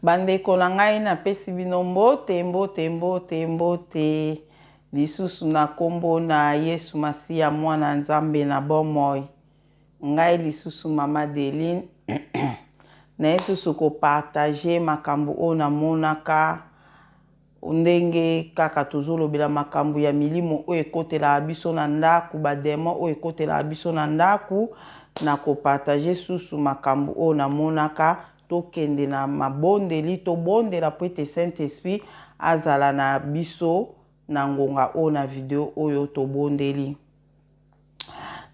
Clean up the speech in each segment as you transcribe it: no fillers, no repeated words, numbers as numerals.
Bandeko na ngai napesi bino mbote mbote mbote mbote lisusu na kombo na Yesu Masiya mwana Nzambe na bomoi. Ngai lisusu mama Adeline naye susu ko partager makambo oyo namonaka ndenge kaka tozolobela makambo ya milimo oyo ekotelaka biso na ndako, ba demon oyo ekotelaka biso na ndako, na ko partager susu makambo oyo namonaka. Tokende na mabondeli, tobondela mpo ete Saint-Esprit azala na biso na ngonga oyo na video oyo tobondeli.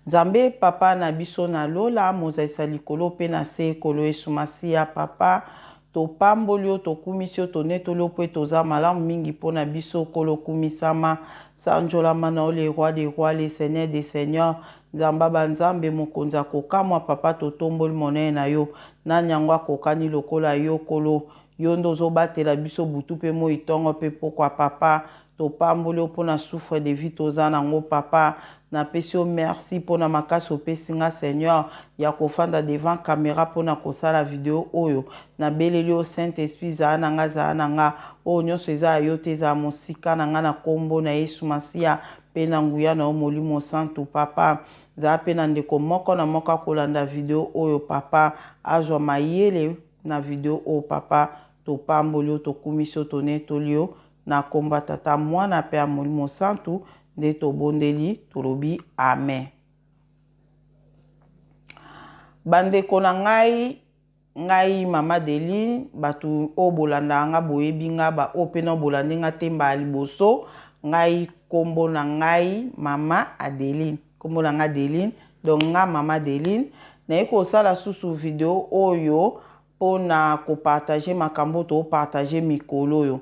Nzambe Papa na biso na lola, mozalisa likolo mpe na se, Nkolo Yesu Masiya Papa, topamboli yo, tokumisi yo, tonetoli yo mpo ete oza malamu mingi mpo na biso. Nkolo kumisama, sanjolama na yo le roi des rois, le seigneur des seigneurs, Nzamba ba nzambe, mokonzi ya kokamwa, Papa totomboli monene na yo, nani yango akokani lokola yo Nkolo, yo nde ozobatela biso butu mpe moi, tongo mpe pokwa Papa, Topamboli yo pona souffre de vie toza na ngo papa napesi yo merci pona makasi opesi nga seigneur ya kofanda devant camera pona kosala video oyo nabeleli yo saint esprit zala na nga zala na nga oyo nionso eza ya yo te ezala mosika na nga na kombo na yesu masiya pe na nguya na yo molimo santu papa zala pe na ndeko moko na moko akolanda video oyo papa azwa mayele na video oyo papa topamboli yo tokumisi yo tonetoli yo Na kombo ya Tata, Mwana pe ya Molimo Santu nde tobondeli, tolobi amen. Ba ndeko na ngai, ngai mama Adeline, bato oyo bolandaka nga boyebi nga, ba oyo pe nao bolandi nga te mbala liboso, ngai kombo na ngai mama Adeline, kombo na nga Adeline, donc nga mama Adeline, naye kosala susu video oyo pona ko partager makambo oyo to partager mikolo oyo.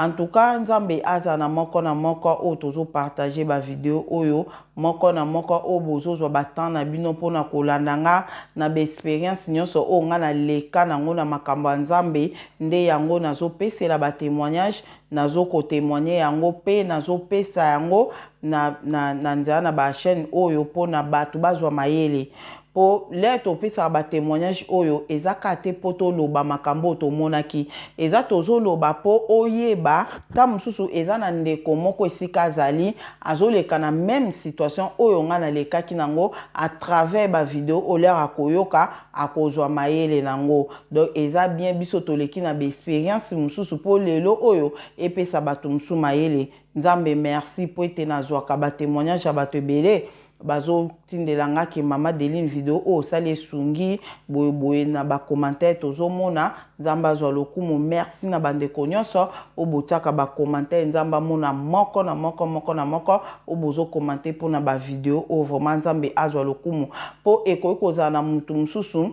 En tout cas Nzambe azala na moko na moko oyo tozo partager ba video oyo, moko na moko oyo bozo zwa ba temps na bino pona kolanda nga na ba experience nionso oyo nga na leka nango na makambo ya Nzambe, nde yango nazo pesela ba temoignages, nazo ko temoigner yango pe nazo pesa yango na na na nzela na ba chaines oyo pona batu bazwa mayele. Po l'heure topesaka ba temoignages oyo eza kaka te po toloba makambo oyo tomonaki, eza tozoloba po oyeba tango mosusu eza na ndeko moko esika azali azoleka na meme situation oyo nga nalekaki nango à travers ba videos oyo l'heure akoyoka akozua mayele nango. Donc eza bien biso toleki na ba experiences mosusu po lelo oyo epesa batu mosusu mayele. Nzambe merci po ete nazuaka ba temoignages ya batu ebele Bazo tindela nga ke mama Adeline video oyo osali esungi boye boye na ba commentaire tozo mona nzambe azua lokumu merci na ba ndeko nionso oyo botiaka ba commentaire nzambe amona moko na moko moko na moko oyo bozo commente pona ba video oyo vraiment nzambe azua lokumu po ekoki kozala na mutu mususu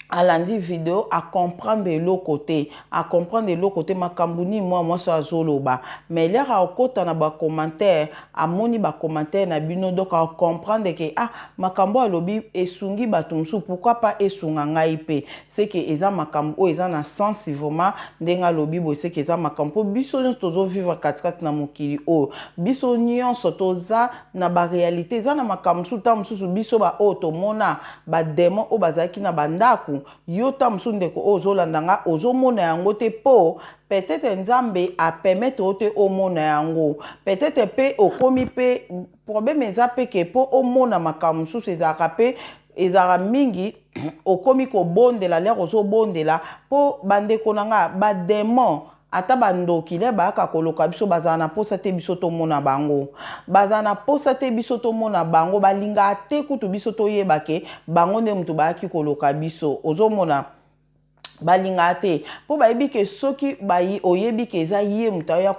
Alandi video a comprendre eloko te, a comprendre eloko te makambu nini mwana mwasi oyo azoloba mais l'heure akokota na ba commentaire amoni ba commentaire na bino donc a comprendre que ah makambu oyo alobi esungi batu mosusu pourquoi pas esunga ngai pe ce que eza makambu oyo eza na sens vraiment ndenge alobi boye ce que eza makambu po biso nionso tozo vivre kati kati na mokili oyo biso nionso toza na ba realite eza na makambu mosusu tango mosusu biso ba oyo tomona Ba demons oyo bazalaki na ba ndaku, yo tango mosusu ndeko oyo ozo landa nga ozo mona yango te po peut etre Nzambe a permettre yo te omona yango. Peut etre pe okomi pe problème eza pe ke po omona makambo mosusu ezalaka pe ezalaka mingi okomi kobondela l'heure ozo bondela po ba ndeko na nga ba demons Ata ba ndoki le bayaka koloka biso bazala na posa te biso tomona bango bazala na posa te biso tomona bango balingaka te kutu biso toyeba ke bango nde mutu bayaki koloka biso ozomona balingaka te po bayebi ke soki bayi oyebi ke eza ye mutu ayoya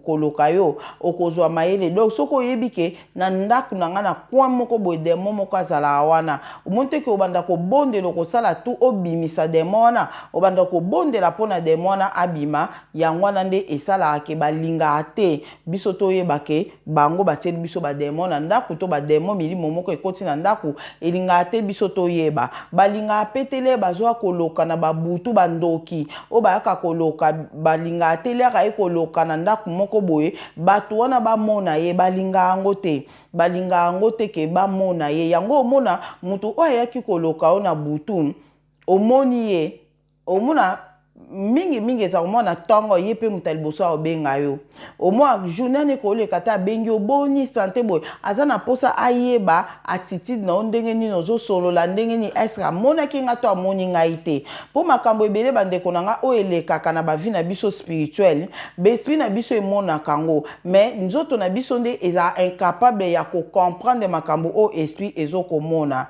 koloka yo okozua mayele donc soki oyebi ke na ndaku na nga na coin moko boye demon moko azalaka wana omoni te ke obanda kobondela okosala tout obimisa demon wana obanda kobondela pona demon wana abima yango wana nde esalaka ke balingaka te biso toyeba ke bango batieli biso ba demon na ndaku to ba demon milimo moko ekoti na ndaku elingaka te biso toyeba balingaka pe te lere bazoya koloka na ba butu ba ndoki oyo bayaka koloka balingaka te lere aye koloka na ndaku moko boye Batu wana ba mona ye ba lingaka yango te ba lingaka yango te ke ba mona ye yango omona mutu oyo ayaki koloka yo na butu omoni ye omona. Mingi mingi ezalaka omona na tongo ye pe moto ya liboso akobenga yo. Omona journee wana ekoleka te abengi yo boni sante boye aza na posa ayeba attitude na yo ndenge nini ozo solola ndenge nini est ce que amonaki nga to amoni ngai te. Po makambo ebele ba ndeko na nga oyo elekaka na ba vie na biso spirituelle ba esprit na biso emonaka yango mais nzoto na biso nde ezalaka incapable ya ko comprendre makambo oyo esprit ezo komona.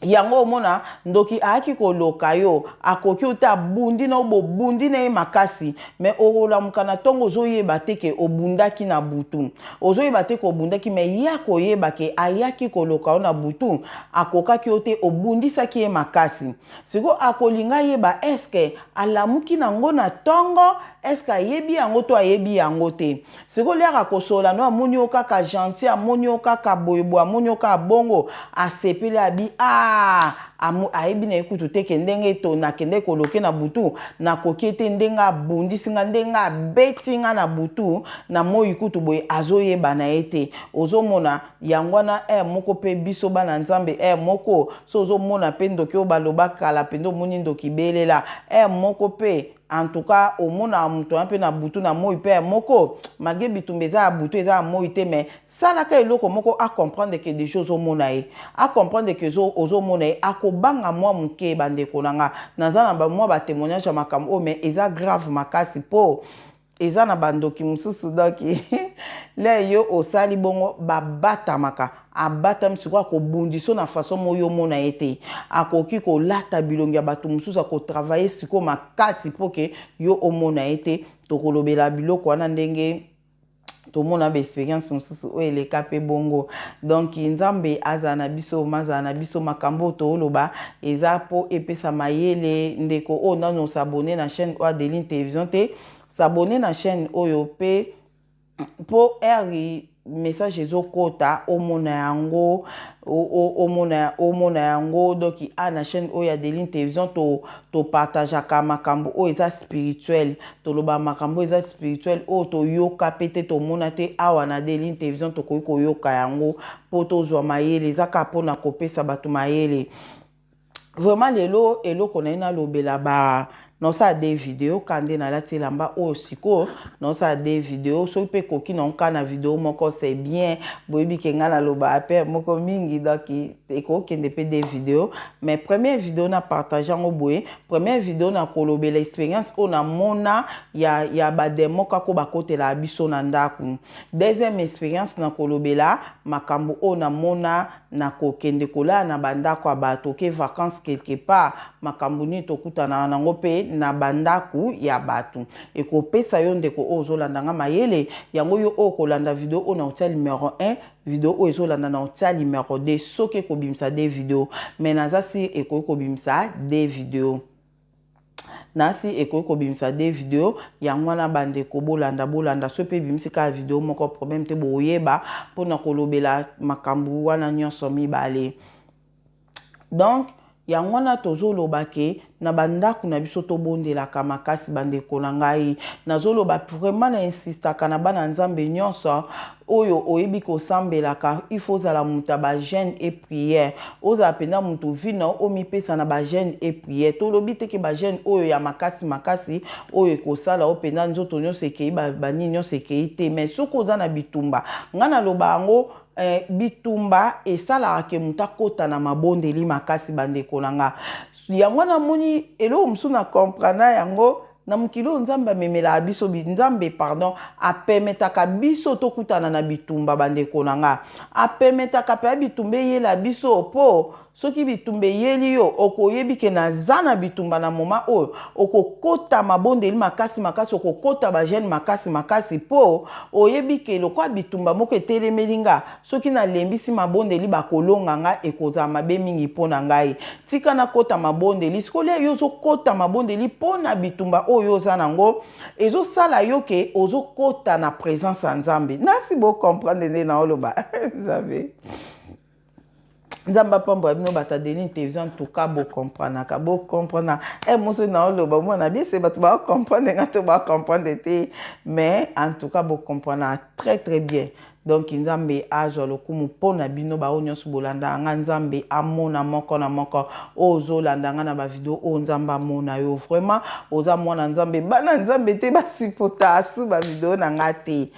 Yango omona ndoki ayaki koloka yo akoki yo te abundi na yo bobundi na ye makasi mais okolamuka na tongo ozoyeba te ke obundaki na butu ozoyeba te ke obundaki mais ye akoyeba ke ayaki koloka yo na butu akokaki yo te obundisaki ye makasi sikoyo akolinga ayeba est ce que alamuki na ngo na tongo est ce que ayebi yango to ayebi yango te Sikoyo liaka akosolola no amoni yo kaka gentil amoni yo kaka boye boye amoni yo kaka bongo asepeli abi aah ayebi na ye kutu te ke ndenge to nakendeki koloke na butu nakoki ye te ndenge abundisi nga ndenge abeti nga na butu na moyi kutu boye azoyeba na ye te ozomona yango wana heure moko pe biso bana nzambe heure moko so ozomona pe ndoki oyo baloba kala penza omoni ndoki belela heure moko pe En tout cas omonaka mutu wana pe na butu na moyi pe ya moko malgre bitumba eza ya butu eza ya moyi te mais salaka eloko moko a comprendre que dejà ozo mona ye a comprendre que ozo mona ye akobanga mua muke ba ndeko na nga naza na ba mua ba temoignage ya makambo oyo mais eza grave makasi po eza na ba ndoki mususu donc le yo osali bongo ba batamaka Abatami sikoyo akobundiso na façon moko yo omona ye te. Akoki kolata bilongi ya batu mosusu ako travailler sikoyo makasi po que yo omona ye te. Tokolobela biloko wana ndenge tomona ba experience mosusu oyo eleka pe bongo. Donc Nzambe azala na biso, mazala na biso makambo oyo tooloba eza po epesa mayele. Ndeko oyo nanu o s'abonner na chaine oyo Adeline Television te, s'abonner na chaine oyo pe Po heure message ezo kota omona yango omona omona yango donc a na chaîne oyo ya Adeline Television to to partageaka makambo oyo eza spirituel toloba makambo oyo eza spirituel oyo toyoka pe te tomona te awa na Adeline Television tokoki koyoka yango po tozwa mayele eza kaka pona kopesa bato mayele. Vraiment lelo eloko naye nalobela ba naosala de video ka nde nalati elamba oyo sikoyo naosala de video soki mpe ekoki na nka na video moko c'est bien boyebi ke ngai naloba apere moko mingi donc ekokende mpe de video mais première video na partage yango boye première video na kolobela experience oyo namona ya, ya bademo kako bakotelaka biso na ndako deuxième experience na kolobela makambo oyo namona Na ko kende kolala na ba ndako ya bato, oke vacances quelque part, makambo nini tokutanaka nango pe na ba ndaku ya bato. Ekopesa yo ndeko oyo ozo landa nga mayele, yango yo oyo okolanda video oyo nako tia numero un, video oyo ezo landa nako tia numero deux soki ekobimisa deux videos. Mais naza sur ekoki kobimisa deux videos. Nasi ekoki kobimisa de video yango wana bandeko bolanda bolanda soki pe ebimisi kaka video moko problème te bokoyeba pona kolobela makambu wana nyonso mibale donc yango wana tozoloba ke na bandaku na biso tobondelaka makasi bandeko na ngai nazoloba vraiment na insistaka na bana nzambe nyonso Oyo oyebi ke osambelaka il faut ozala mutu ya ba jeune et prière ozala penza mutu vie na yo omipesa na ba jeune et prière tolobi te ke ba jeune oyo ya makasi makasi oyo ekosala yo penza nzoto nionso ekeyi ba nini nionso ekeyi te mais soki oza na bitumba nga naloba yango eh, bitumba esalaka ke mutu akota na mabondeli makasi ba ndeko na nga yango wana moni eloko mosusu na comprena yango Na mokili oyo Nzambe amemelaka biso bi, Nzambe pardon, a permettaka biso tokutana na bitumba ba ndeko na nga. A permettaka pea bitumba eyela biso po soki bitumba eyeli yo okoyebi ke naza na bitumba na moment oyo, okokota mabondeli makasi makasi, okokota ba jeune makasi makasi po oyebi ke lokola bitumba moko etelemeli nga, Soki nalembisi mabondeli bakolonga nga ekozala mabe mingi mpo na ngai. Tika nakota mabondeli. Sikoyo lia yo ozokota mabondeli mpo na bitumba oyo oza nango ezosala yo ke ozokota na presence ya Nzambe. Nasi bo comprendre nde naoloba. Nzambe. Nzambe apambola bino bato ya Deline Television en tout cas bo comprenaka bo comprena eh moso naoloba mwana biese bato ba comprendre nga to ba comprendre te mais en tout cas bo comprenaka très très bien. Donc Nzambe azwa lokumu mpo na bino baoyo nyonso bolandaka nga. Nzambe amona moko na moko oyo ozolanda nga na bavideo oyo. Nzambe amona yo vraiment, oza mwana Nzambe. Bana Nzambe te basipota su bavideo na nga te.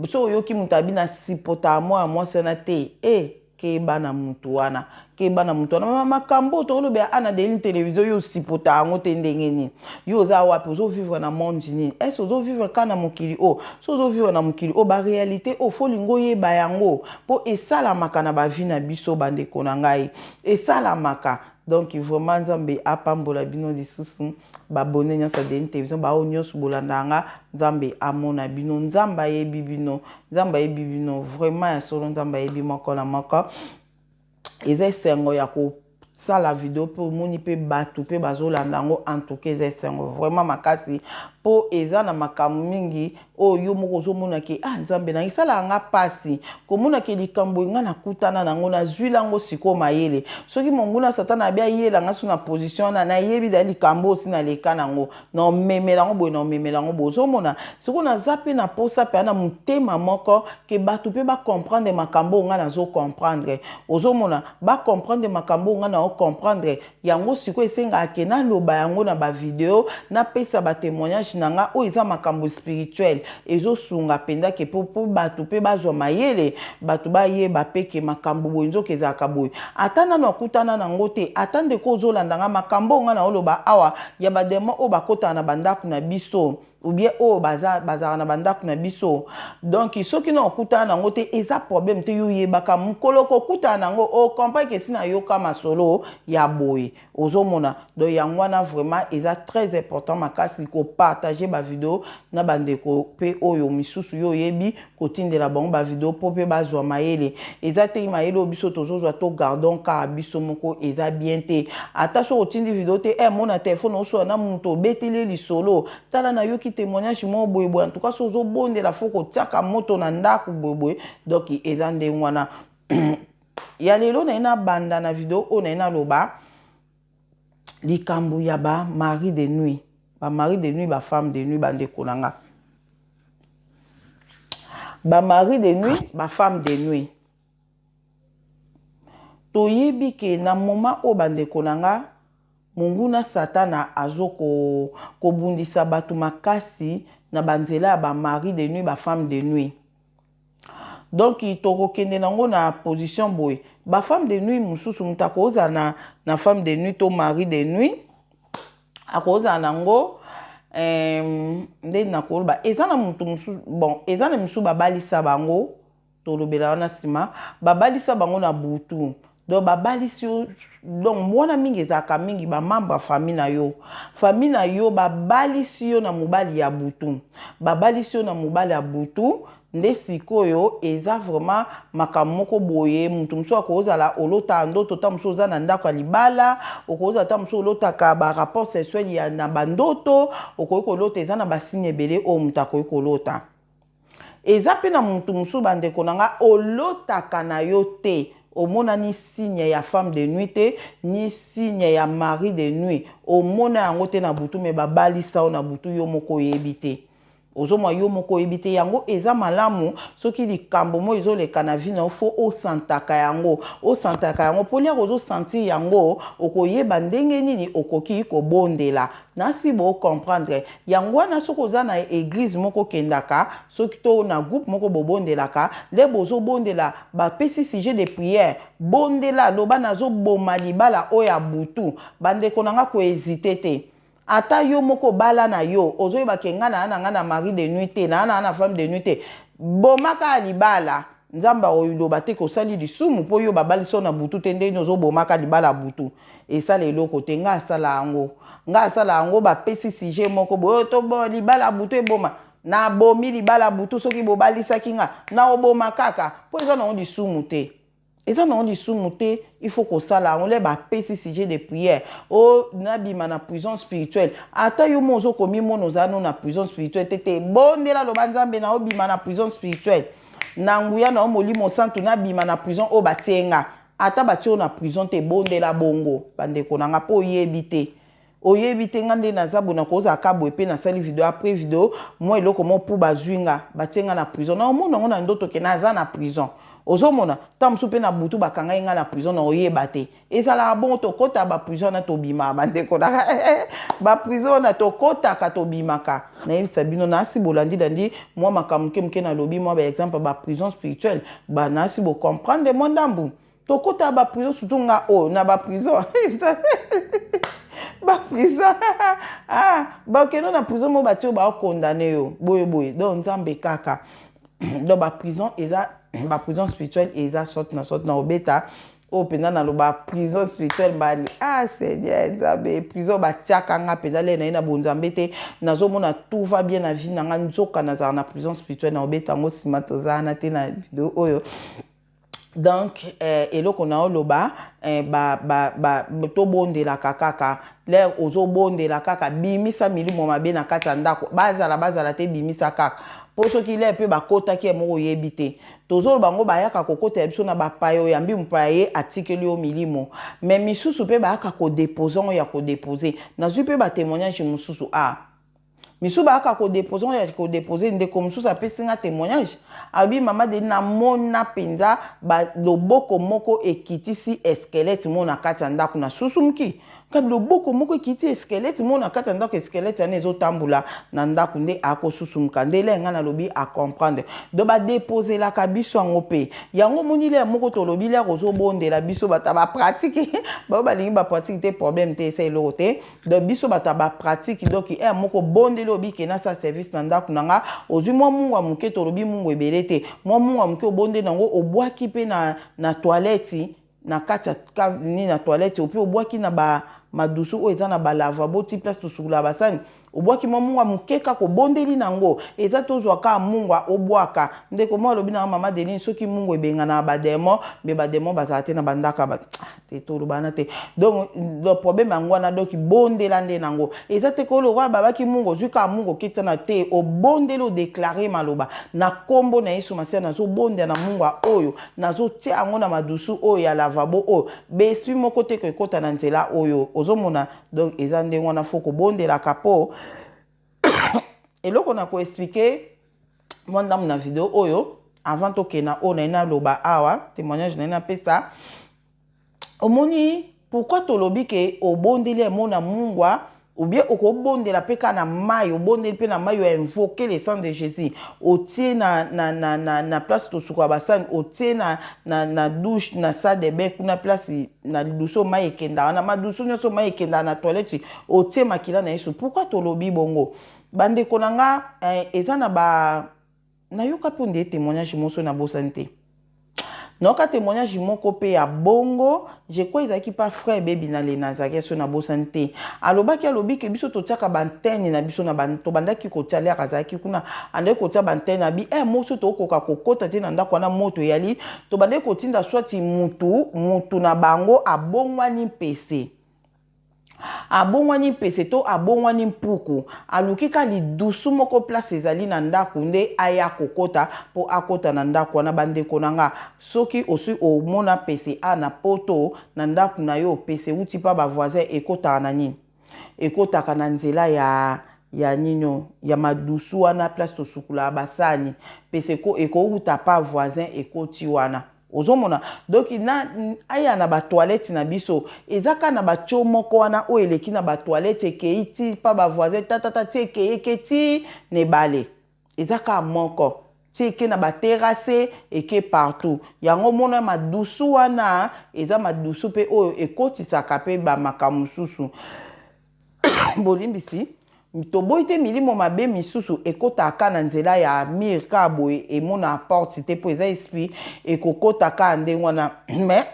So oyoki moto abi na sipota mwana mwasi wana te, e keba na mutu wana, keba na mutu wana. Makambo tolobela ana Deline Télévision, yo osipota yango te. Ndenge nini? Yo oza wapi? Ozovivre na monde nini? Est-ce ozovivre kaka na mokili oyo? So ozovivre na mokili oyo, baréalité oyo faut olingi oyeba yango, mpo esalamaka na bavie na biso. Bandeko na ngai, esalamaka. Donc vraiment, Nzambe apambola bino lisusu, baabonnés nyonso ya Deline Télévision, baoyo nyonso bolanda nga. Nzambe amona bino, Nzambe ayebi bino, Nzambe ayebi bino vraiment ya solo. Nzambe ayebi moko na moko. Eza esengo ya kosala video mpe omoni mpe bato mpe bazolanda yango. En tout cas, eza esengo vraiment makasi, mpo eza na makambo mingi oyo yo moko ozomona ke ah, Nzambe na esalaka nga mpasi komona ke likambo nga nakutana nango, nazwila yango sikoyo mayele. Soki monguna Satana abi ayela nga so na position wana, nayebi da likambo osi naleka nango, na omemela yango boye, na omemela yango boye. Ozomona sikoyo naza mpe na posa mpe na motema moko ke bato mpe bacomprendre makambo oyo nga nazocomprendre. Ozomona, bacomprendre makambo oyo nga naocomprendre yango. Sikoyo esengaka ke naloba yango na bavideo, napesa batémoignage na nga oyo eza makambo spirituel. Ezosunga mpenza ke mpo bato mpe bazwa mayele, bato bayeba mpe ke makambo boye nzoka ezalaka boye, ata nano akutana nango te. Ata ndeko ozolanda nga, makambo oyo nga naoloba awa ya badémons oyo bakotaka na bandako na biso ou bien oyo bazalaka na bandako na biso, donc soki na okutana nango te, eza problème te. Yo oyebaka mokolo kokutana nango, ocomprendre ke esi nayoka masolo ya boye. Ozomona, donc yango wana vraiment eza très important makasi kopartage bavideo na bandeko mpe oyo misusu yo oyebi, kotindela bango bavideo mpo mpe bazwa mayele. Eza te mayele oyo biso tozozwa, to gardons kaka biso moko, eza bien te. Ata soki otindi video te, mona telefone, osola na moto, obeteli ye lisolo: tala, nayoki témoignage moko boyeboye. En tout cas, so ozobondela, faut kotiaka moto na ndako boyeboye. Donc eza ndenge wana. Ya lelo, naye nabanda na video oyo, naye naloba likambo ya bamari de nuit, bamari de nuit, bafemme de nuit. Bandeko na nga, bamari de nuit, bafemme de nuit, toyebi ke na moment oyo, bandeko na nga, monguna Satana azokobundisa ko bato makasi na banzela ya bamari de nuit, bafemme de nuit. Donc tokokende nango na position boye: bafemme de nuit mosusu, moto akozala na femme de nuit to mari de nuit, akozala nango nde nakoloba eza na motu mosusu. Bon, eza na misusu babalisa bango, tolobela wana nsima. Babalisa bango na butu, donc babalisi yo. Donc wana mingi ezalaka mingi bamembre ya famille na yo. Famille na yo, babalisi yo na mobali ya butu, babalisi yo na mobali ya butu. Nde sikoyo eza vraiment makambo moko boye. Motu mosusu akozala olotaka ndoto, ta mosusu oza na ndako ya libala, okozala ta mosusu olotaka barapport sexuel ya na bandoto, okoki kolota. Eza na basigne ebele oyo moto akoki kolota. Eza mpe na motu mosusu, bandeko na nga, olotaka na yo te, omonani signe ya femme de nuit te, ni signe ya mari de nuit, omona yango te na butu, me babalisa yo na butu, yo moko oyebi te. Ozomwa, yo moko oyebi te. Yango eza malamu, soki likambo moko ezoleka na vie na yo, faut osantaka yango, osantaka yango, mpo liaka ozosentir yango, okoyeba ndenge nini okoki kobondela. Nasi bocomprendre yango wana. Soki oza na église moko okendaka, soki to na groupe moko bobondelaka, nde bozobondela, bapesi sujet de prière: bondela, loba nazoboma libala oyo ya butu. Bandeko na nga, kohésiter te. Ata yo moko bala na yo, ozoyeba ke nga naa na nga na mari de nuit te, naa na femme de nuit te, bomaka ya libala. Nzambe akoloba te kosali lisumu mpo yo babalisi yo na butu te. Ndenge ozobomaka libala ya butu, esala eloko te. Nga asala yango, nga asala yango. Bapesi sujet moko boye to libala ya butu, eboma, nabomi libala ya butu. Soki bobalisaki nga, naoboma kaka, mpo eza nango lisumu te, eza nango lisumu te. Il faut kosala yango. Le bapesi sujet de prière o nabima na prison spirituelle. Ata yo mo ozokomimona ozala no na prison spirituelle te te, bondela, loba: Nzambe, na obima na prison spirituelle na nguya na yo, Molimo Santu, nabima na prison oyo batie nga. Ata batie yo na prison te, bondela bongo, bandeko na nga, mpo oyebi te. Oyebi te nga nde naza boye nakozala ka boye pe nasali video après video mwa eloko moko pour bazui nga batie nga na prison na omona yango na ndoto ke naza na prison ozomona ntango mosusu pe na butu bakangaki nga na prison na oyeba te ezalaka bongo tokotaka ba prison wana tobimaka bandeko na ba prison wana tokotaka tobimaka nayebisa bino nasi bolandi landi mwa makambo moke moke nalobi mwa ba exemple ba prison spirituelle ba nasi bo comprendre mwa ndambu Tokota ba prison surtout nga oyo na ba prison ba prison ah bakende na prison moko batie yo ba condamne yo boye boye donc nzambe kaka donc ba prison eza ba prison spirituelle eza sorte na sorte na obeta oyo mpenza naloba prison spirituelle mbali ah seigneur nzambe prison batiaka nga mpenza lele na ye na bonzambe te nazomona tout va bien na vie na nga nzoka nazala na prison spirituelle na obeta yango nsima tozala na te na video oyo. Donc eh, eloko na oloba eh, ba, ba, ba, tobondelaka kaka lere ozobondela kaka bimisa milimo mabe na kati ya ndako bazala bazala te bimisa kaka mpo soki lere mpe bakotaki ye moko oyebi te tozoloba yango bayaka kokotela biso na bapaya oyambi mopaya ye atikeli yo milimo me misusu mpe bayaka kodepose yango ya kodepose nazwi mpe batemoignage mosusu ah Misusu bayaka ko deposer ngo ya ko deposer ndeko mosusu apesi nga temoignage alobi mama Denis namona penza ba loboko moko ekitisi esquelette moko na kati ya ndako na susumuki kabi loboko moko ekiti esquelette moko na kati ya ndako esquelette wana ezotambola na ndako nde akosusumuka nde lere nga nalobi a comprendre donc ba deposelaka biso yango mpe yango omoni lere moko tolobi lere ozobondela biso bato ya ba pratique baoyo balingi ba pratique te problème te esa eloko te Donc biso bato ya ba pratique donc heure moko obondeli obi ke nasala service na ndaku na nga ozui mwa mungwa moke tolobi mungwa ebele te mwa mungwa moke obondeli nango obwaki pe na na toilette na kati ya nini na toilette ope obwaki na ba madusu oyo eza na ba lavabo ti place tosukolaka basani obwaki mwa mungwa moke kaka obondeli nango eza tozwa kaka mungwa obwaka ndeko moko alobi na nga mama Adeline soki mungwa ebenganaka ba demon mbe ba demon bazala te na ba ndako ya bato te toloba wana te donc donc problème yango wana donc bondela nde nango eza te ko lokola babaki mungu ozwi kaka mungu okitisa na te obondeli odeklare maloba na nkombo na yesu masiya nazobondela na mungu oyo nazotia yango na madusu oyo ya lavabo oyo baesprit moko te koekota na nzela oyo ozomona donc eza ndenge wana fo kobondelaka mpo eloko na koexplike mwa ndambo na video oyo avant tokende na oyo naye naloba awa témoignage naye napesa omoni pourquoi tolobi ke obondeli emona mungwa ou bien okobondela mpe kaka na mai obondeli mpe na mai oinvoke le sang de jésus otie na, na, na, na, na place tosukola basani otie na, na, na douche na salle de bain kuna place na lidusu oyo mai ekendaka na madusu nyonso mai ekendaka na toilette otie makila na yesu pourquoi tolobi bongo bandeko na nga eh, eza na ba Nayoka pe onde temoignage moko soki nabosani te. Nayoka temoignage moko pe ya bongo, je crois ezalaki pa frère Baby na le Nazareth soki nabosani te. Alobaki alobi ke biso totiaka ba antenne na biso na ba tobandaki kotia l'heure azalaki kuna andaki kotia ba antenne abi eh moko soki tokoka kokota te na ndako wana moto eyali tobandaki kotinda soit mutu mutu na bango abongwani mpese. Abongwani mpese to abongwani mpuku, aluki ka lidusu moko place ezali na ndaku nde aya kokota po akota na ndaku wana. Ba ndeko na nga, soki osi omona mpese a na poto na ndaku na yo, mpese ewuti pa ba voisin ekotaka na nini? Ekotaka na nzela ya ya nini oyo ya madusu wana place tosukulaka ba sani. Mpese ekowuta pa voisin ekoti wana. Ozomona donc na aya na ba toilette na biso eza kaka na ba tuyau moko wana oyo eleki na ba toilette ekeyi ti pa ba voisin tatata ti ekeyi eke ti na ebale eza kaka moko ti eke na ba terrasse eke partout yango omona madusu wana eza madusu pe oyo ekotisaka pe ba makambo mosusu Bolimbisi, toboyi te milimo mabe misusu ekotaka kaka na nzela ya mur kaka boye emonaka porte te po eza esprit ekokota kaka ndenge wana mais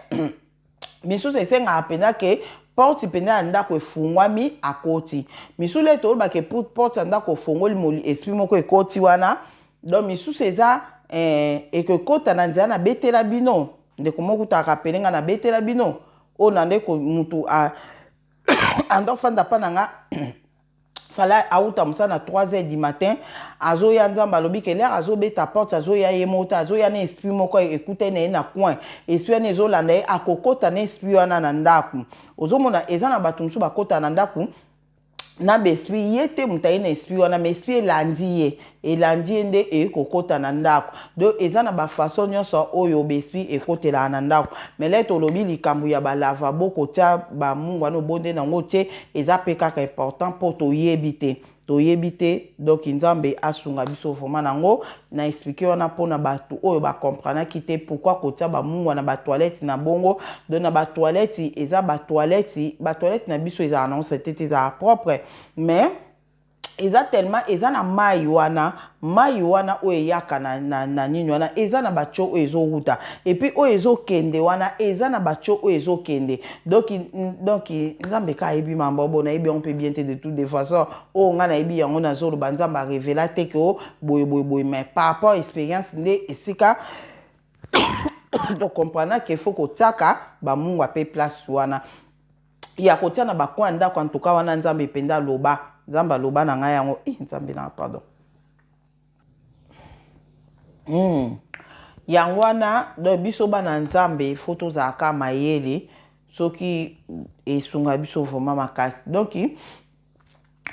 misusu esengaka penza ke porte penza ya ndako efungwami akoti misusu lelo toloba ke porte ya ndako ofongoli esprit moko ekoti wana donc misusu eza eh, ekokota na nzela na betela bino ndeko moko kutu arapele nga na betela bino oyo na ndeko mutu a ando fanda pa na nga fala auta mosala na 3 heures du matin azoya nzambe alobi ke lere azobeta porte azoya ye moko te azoya na esprit moko ekutani na ye na coin esprit wana ezolanda ye akokota na esprit wana na ndako ozomona eza na bato mosusu bakota na ndako. Na ba esprit ye te moto aye na esprit wana, mais esprit elandi ye, elandi ye nde eye kokota na ndako. Donc eza na ba façon nyonso oyo ba esprit ekotelaka na ndako. Mais lè tolobi likambo ya ba lavabo, kotia ba mungwa wana obonde na yango otie, eza pe kaka important po toyebi te, toyebi te. Donc Nzambe asunga biso vraiment na yango. Na expliquer wana pona batu oyo ba comprenaki te pourquoi kotia ba mungwa na ba toilette na bongo. Donc na ba toilette, eza ba toilette, ba toilette na biso ezalaka nango salite te, ezalaka propre, mais eza tellement eza na mayi wana, mayi wana oyo eyaka na, na, na nini wana, eza na ba tuyau oyo ezowuta, et puis oyo ezokende wana eza na ba tuyau oyo ezokende. Donc, donc Nzambe kaka ayebi mambo bo nayebi yango mpe bien te. De toute de façon oyo ngai nayebi yango nazoloba, Nzambe arevela te ke o boye boye boye, mais par rapport expérience nde esika tocomprendre ke faut kotiaka bamungwa mpe place wana ya kotia na bacoin ya ndako. En tout cas wana Nzambe mpenza aloba, Nzambe aloba na ngai yango. Eh, Nzambe na, pardon. Yango wana, donc biso bana Nzambe faut tozalaka mayele, soki esunga biso vraiment makasi. Donc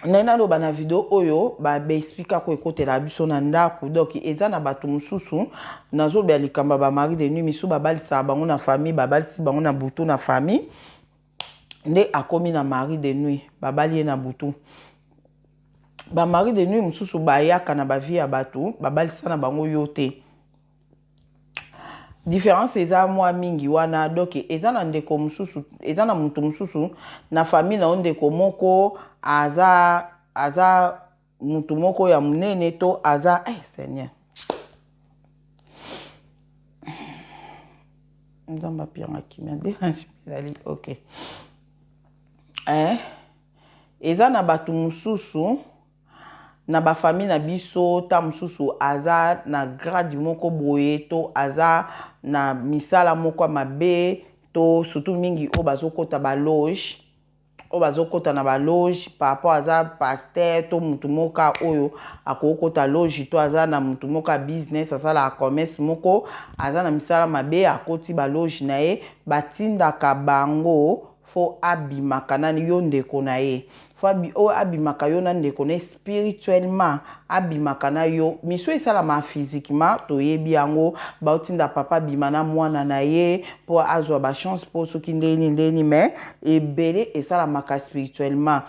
naye naloba na video oyo baexplika ko ekotela biso na ndako. Donc eza na bato mosusu, nazoloba likambo ya bamari de nuit, misusu babalisaka bango na famille, babalisi bango na butu na famille, nde akomi na mari de nuit, babali ye na butu. Bamari de nuit mosusu bayaka na bavie ya bato, babalisa na bango yo te. Différence eza mwa mingi wana. Donc eza na ndeko mosusu, eza na moto mosusu na famille na yo, ndeko moko aza motu moko ya monene to aza, eh, Seigneur Nzambe apianga kimia, dérange ezali ok, eh? Eza na bato mosusu na bafamille na biso, ta mosusu aza na grade moko boye to aza na misala moko ya mabe, to surtout mingi oyo bazokɔta baloge, oyo bazokɔta na baloge par rapport aza pasteur to mutu moko oyo akokɔta loge, to aza na mutu moko ya business, asalaka commerce moko, aza na misala mabe, akoti baloge na ye, batindaka bango faut abimaka nani yo ndeko na ye, faut oyo abimaka yo na ndeko na ye spirituellement, abimaka na yo. Miso esalama physiquement, toyebi yango, baotinda papa abima na mwana na ye mpo azwa bachance, mpo soki ndeni ndeni, mais ebele esalamaka spirituellement.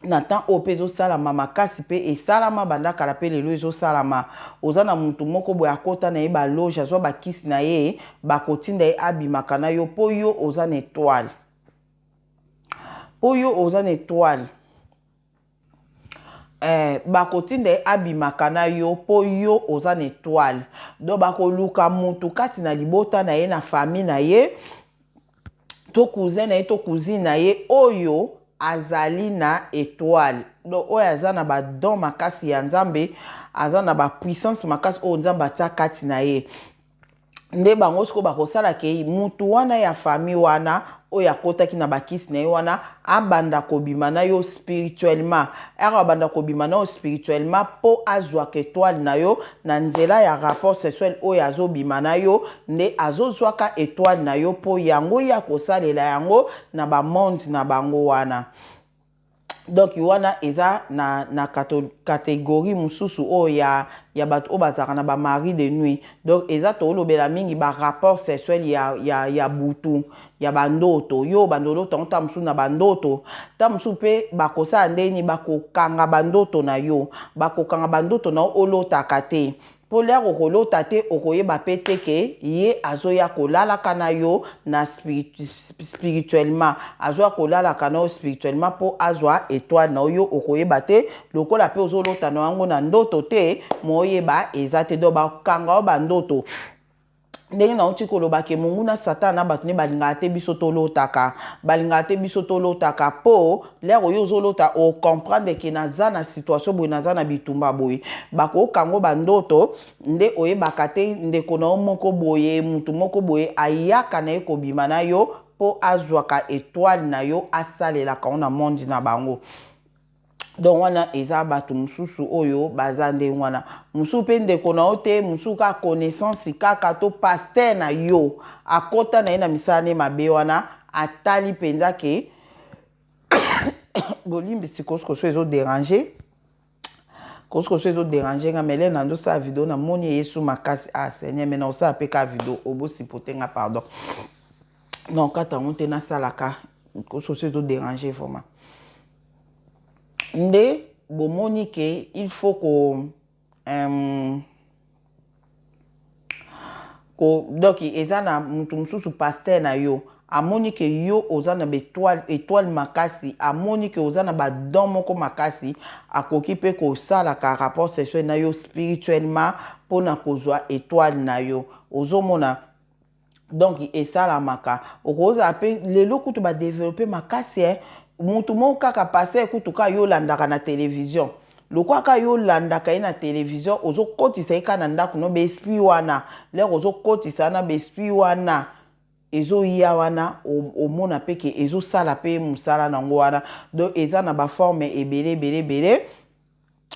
Na temps oyo mpe ezosalama makasi, mpe esalama banda kala, mpe lelo ezosalama. Oza na motu moko boye akota na ye baloge, azwa bakisi na ye, bakotinda ye abimaka na yo mpo yo oza na étoile, mpo yo oza na étoile. Bakotinda ye abimaka na yo mpo yo oza na étoile. Donc bakoluka motu kati na libota na ye, na famille na ye, to cousin na ye to cousine na ye oyo azali na étoile, donc oyo aza na badon makasi ya Nzambe, aza na bapuissance makasi oyo Nzambe atia kati na ye. Nde bango sikoyo bakosala ke mutu wana ya famille wana oyo akotaki na bakisi na ye wana abanda kobima na yo spirituellement. Ere abanda kobima na yo spirituellement mpo azwaka étoile na yo na nzela ya rapport sexuel oyo azobima na yo, nde azozwaka étoile na yo mpo yango ye akosalela yango na bamonde na bango wana. Donc wana eza na catégorie mosusu oyo ya bato oyo bazalaka na bamari de nuit. Donc eza tolobela mingi barapport sexuel ya butu, ya bandoto. Yo bandoloto yango, ta mosusu na bandoto, ta mosusu mpe bakosala ndeni, bakokanga bandoto na yo, bakokanga bandoto na yo, olotaka te, mpo l'heure okolota te, okoyeba mpe te ke ye azoya kolalaka na yo na spirituellement, azoya kolalaka na yo spirituellement mpo azwa étoile na yo. Okoyeba te, lokola mpe ozolota na yango na ndoto te, mo oyeba eza te. Donc bakanga yo bandoto. Ndenge nauti koloba ke monguna Satan na bato nde balingaka te biso tolotaka, balingaka te biso tolotaka, mpo l'heure oyo ozolota, ocomprendre ke naza na situation boye, naza na bitumba boye. Bakokango bandoto nde oyebaka te ndeko na yo moko boye, mutu moko boye ayaka na ye kobima na yo mpo azwaka étoile na yo, asalelaka ngo na monde na bango. Donc wana eza bato mosusu oyo baza ndenge wana. Mosusu mpe ndeko na yo te, mosusu kaka connaissance kaka to pasteur na yo akɔta na ye na misala nde mabe wana, atali mpenza ke Bolimbisi, kosukosu ezoderange, kosukosu ezoderange nga. Mele na ndosala video, namoni eyesu makasi. Ah Seigneur, me naosala mpe ka video, obosipote nga, pardon. Non, kata yango te, nasalaka kosukosu ezoderange vraiment. Nde bomoni ke il faut ko ko donc eza na mutu mosusu, pasteur na yo amoni ke yo oza na baétoile, étoile makasi, amoni ke oza na badon moko makasi, akoki mpe kosalaka rapport sexuel na yo spirituellement mpona kozwa étoile na yo. Ozomona, donc esalamaka. Okozala mpe lelo kutu badéveloppe makasi, eh. Mutu moko kaka, pasteur kutu kaka yo olandaka na télévision, lokwa kaka yo olandaka ye na télévision, ozokotisa ye kaka na ndako no, baesprit wana lere ozokotisa wana, baesprit wana ezoya wana, omona mpe ke ezosala mpe mosala nango wana. Donc eza na baforme ebele ebele ebele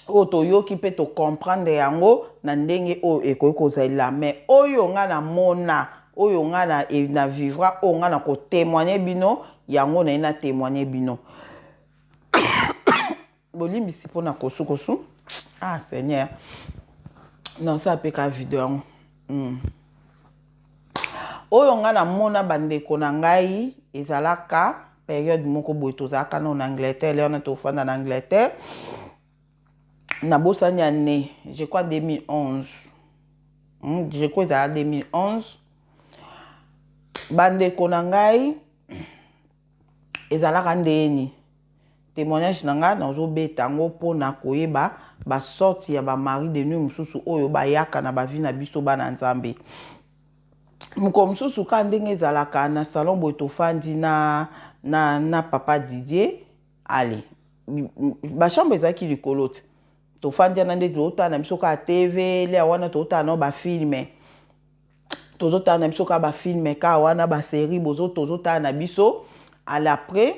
oyo toyoki mpe tocomprendre yango na ndenge oyo ekoki kozalela. Mais oyo nga namona, oyo nga na vivra, oyo nga na kotémoigne bino, yango naye na témoigne bino. Bolimbisi mpona kosukosu. Ah Seigneur, nasala mpe ka video yango. Oyo nga namona, bandeko na ngai, ezalaka période moko boye, tozalaka nano na Angleterre. Wana tofanda na Angleterre, nabosani année, je crois 2011, Je crois ezala 2011. Bandeko na ngai, ezalaka ndeni témoignage na ngai nazobeta yango mpona koyeba basorte ya bamari de nuit mosusu oyo bayaka na bavie na biso bana Nzambe. Mokolo mosusu kaka ndenge ezalaka na salon boye, tofandi na papa Didier. Ale bachambre ezalaki likolo te. Tofandi wana nde tozotala na biso kaka TV. Lea wana tozotala nao bafilm, tozotala na biso kaka bafilm kaka wana, basérie bozo tozotala na biso. À l'après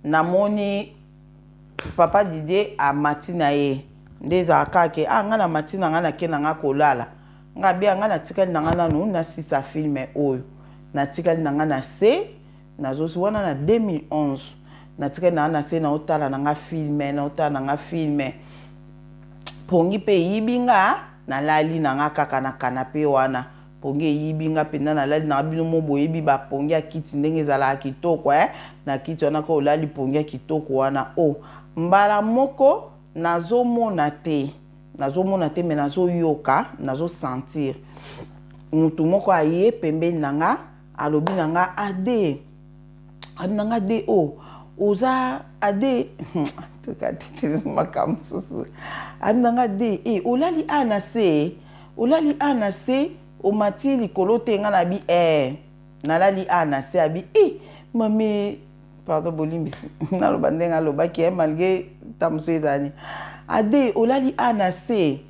namoni papa Didier amati na ye. Nde ezalaka kaka ke ah, ngai namati na ngai, nake na ngai kolala. Ngai bia ngai natikali na ngai nanu nasisa film oyo, natikali na ngai na se nazosi wana na 2011. Natikali na ngai na se, naotala na ngai film, naotala na ngai film, pongi mpe eyibi nga, nalali na nga kaka na canapé wana. Pongi eyibi nga mpenza, nalali na nga. Bino mo boyebi bapongi ya kiti ndenge ezalaka kitoko, eh? Na kiti wana ka olali, pongi ya kitoko wana o oh. Mbala moko nazomona te, nazomona te, me nazoyoka, nazosentir mutu moko aye pembeni na nga, alobi na nga: "Ade." Alobi na nga: "De o oh, oza ade makambo mosusu." Alobi na nga: "De e olali a na se, olali a na se, omati likolo te?" Nga na bi eh, nalali a na se. Abi: "E mami, pardon, bolimbisi, naloba ndenge alobaki eh, malgré ta mosusu ezali ade olali a na se,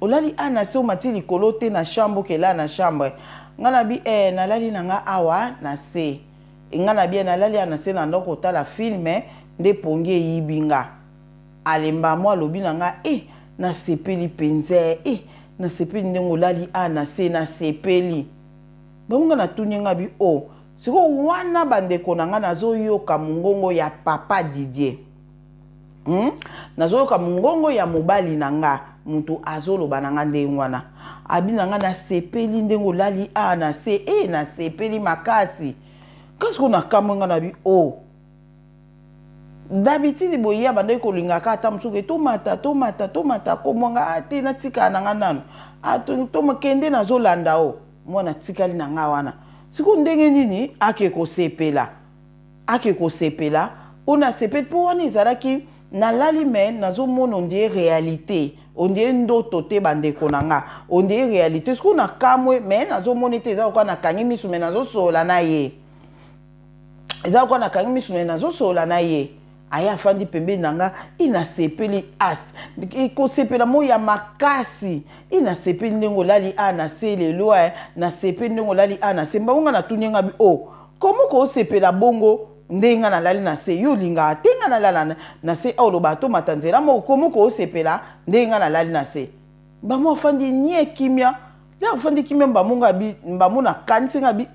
olali a na se, omati likolo te na chambre, okela na chambre." Nga na bi eh, nalali na nga awa na se. Nga na bi nalali awa na se, na ndako kotala film, nde pongi eyibi nga. Alemba mo alobi na nga: "E nasepeli mpenza, e nasepeli ndenge olali a na se, nasepeli bango." Nga natuni nga bi o oh. Sikoyo wana, bandeko na nga, nazoyoka mongongo ya papa Didier, Nazoyoka mongongo ya mobali na nga, moto azoloba na nga ndenge wana. Abi na nga: "Nasepeli ndenge olali a na se, e nasepeli makasi." Kasi ko nakamwe, nga na bi o oh. D'habitude boye abandaki kolingaka ata mosuku tomata tomata tomata komwanga a te, natikala na nga nanu tokende, nazolanda o mwana tikali na nga wana. Sikoyo ndenge nini ake kosepela, ake kosepela mpo nasepeli? Mpo wana ezalaki nalali, me nazomona on dirait réalité, on dirait ndoto te. Bandeko na nga, on dirait réalité. Sikoyo nakamwe, me nazomona ete eza lokola nakangi miso, me nazosola na ye. Eza lokola nakangi miso, me nazosola na ye. Aye afandi pembeni na nga: "I nasepeli." As kosepela mo ya makasi: "I nasepeli ndenge olali a na se lelo, e nasepeli ndenge olali a na se." Mbango nga natuni nga bi: "O oh, komo kosepela bongo ndenge nga nalali na se? Yo olingaka te nga nalala na se, awa olobaka tomata nzela moko. Komo kosepela ndenge nga nalali na se?" Bango afandi nie kimia. Ye afandi kimia mbamo nga bi mbamo na kanisi nga bi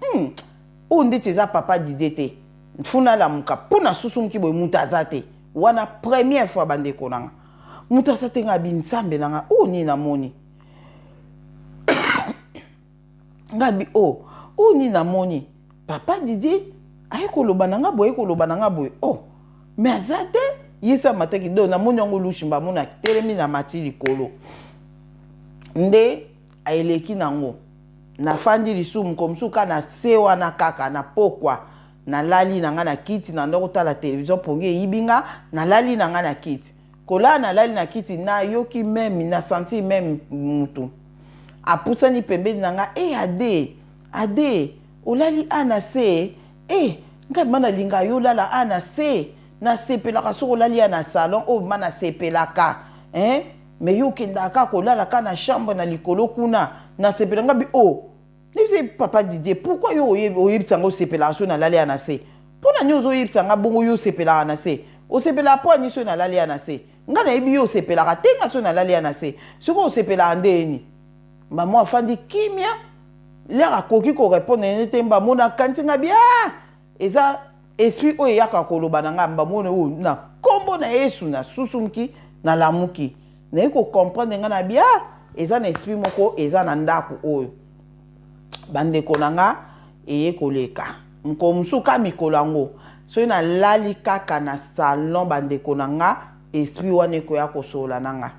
oyo ndeti eza papa Didier te faut nalamuka po na susumuki boye mutu aza te wana première fois ba ndeko na nga mutu aza te nga bi nzambe na nga oyo nini namoni nga bi oh oyo nini namoni papa Didier aye koloba na nga boye koloba na nga boye oh mais aza te ye se amataki donc namoni yango louche mbamo na telemi na mati likolo nde eleki nango nafandi lisusu mokolo mosusu kaka na se wana kaka na pokwa nalali na nga na kiti na nda kotala television pongi eyibi nga nalali na nga na kiti kolala nalali na kiti nayoki meme na sentir meme mutu apusani pembeni na nga e ade ade olali a na se e ngai ma nalinga yo olala a na se nasepelaka soki olali ya na salon oyo ma nasepelaka hein mais yo okendaka kaka kolala kaka na chambre na likolo kuna nasepela nga bi oh nayebisa papa Didier pourquoi yo oyebisa nga osepelaka soki nalali ya na se mpo na nini ozoyebisa nga bongo yo osepelaka na se osepelaka mpo ani soki nalali ya na se nga nayebi yo osepelaka te nga soki nalali ya na se soki osepelaka ndeni mama afandi kimia lere akoki korépondre ye te mbamo nakanisi nga bi ah eza esprit oyo eyaka koloba na nga mbamona oyo na nkombo na Yesu nasusumuki nalamuki naye kocomprendre nga na bia eza na esprit moko eza na ndako oyo bandeko na nga eye koleka mokolo mosusu ka mikolo yango soki nalali kaka na salon bandeko na nga esprit wana ekoya kosolola na nga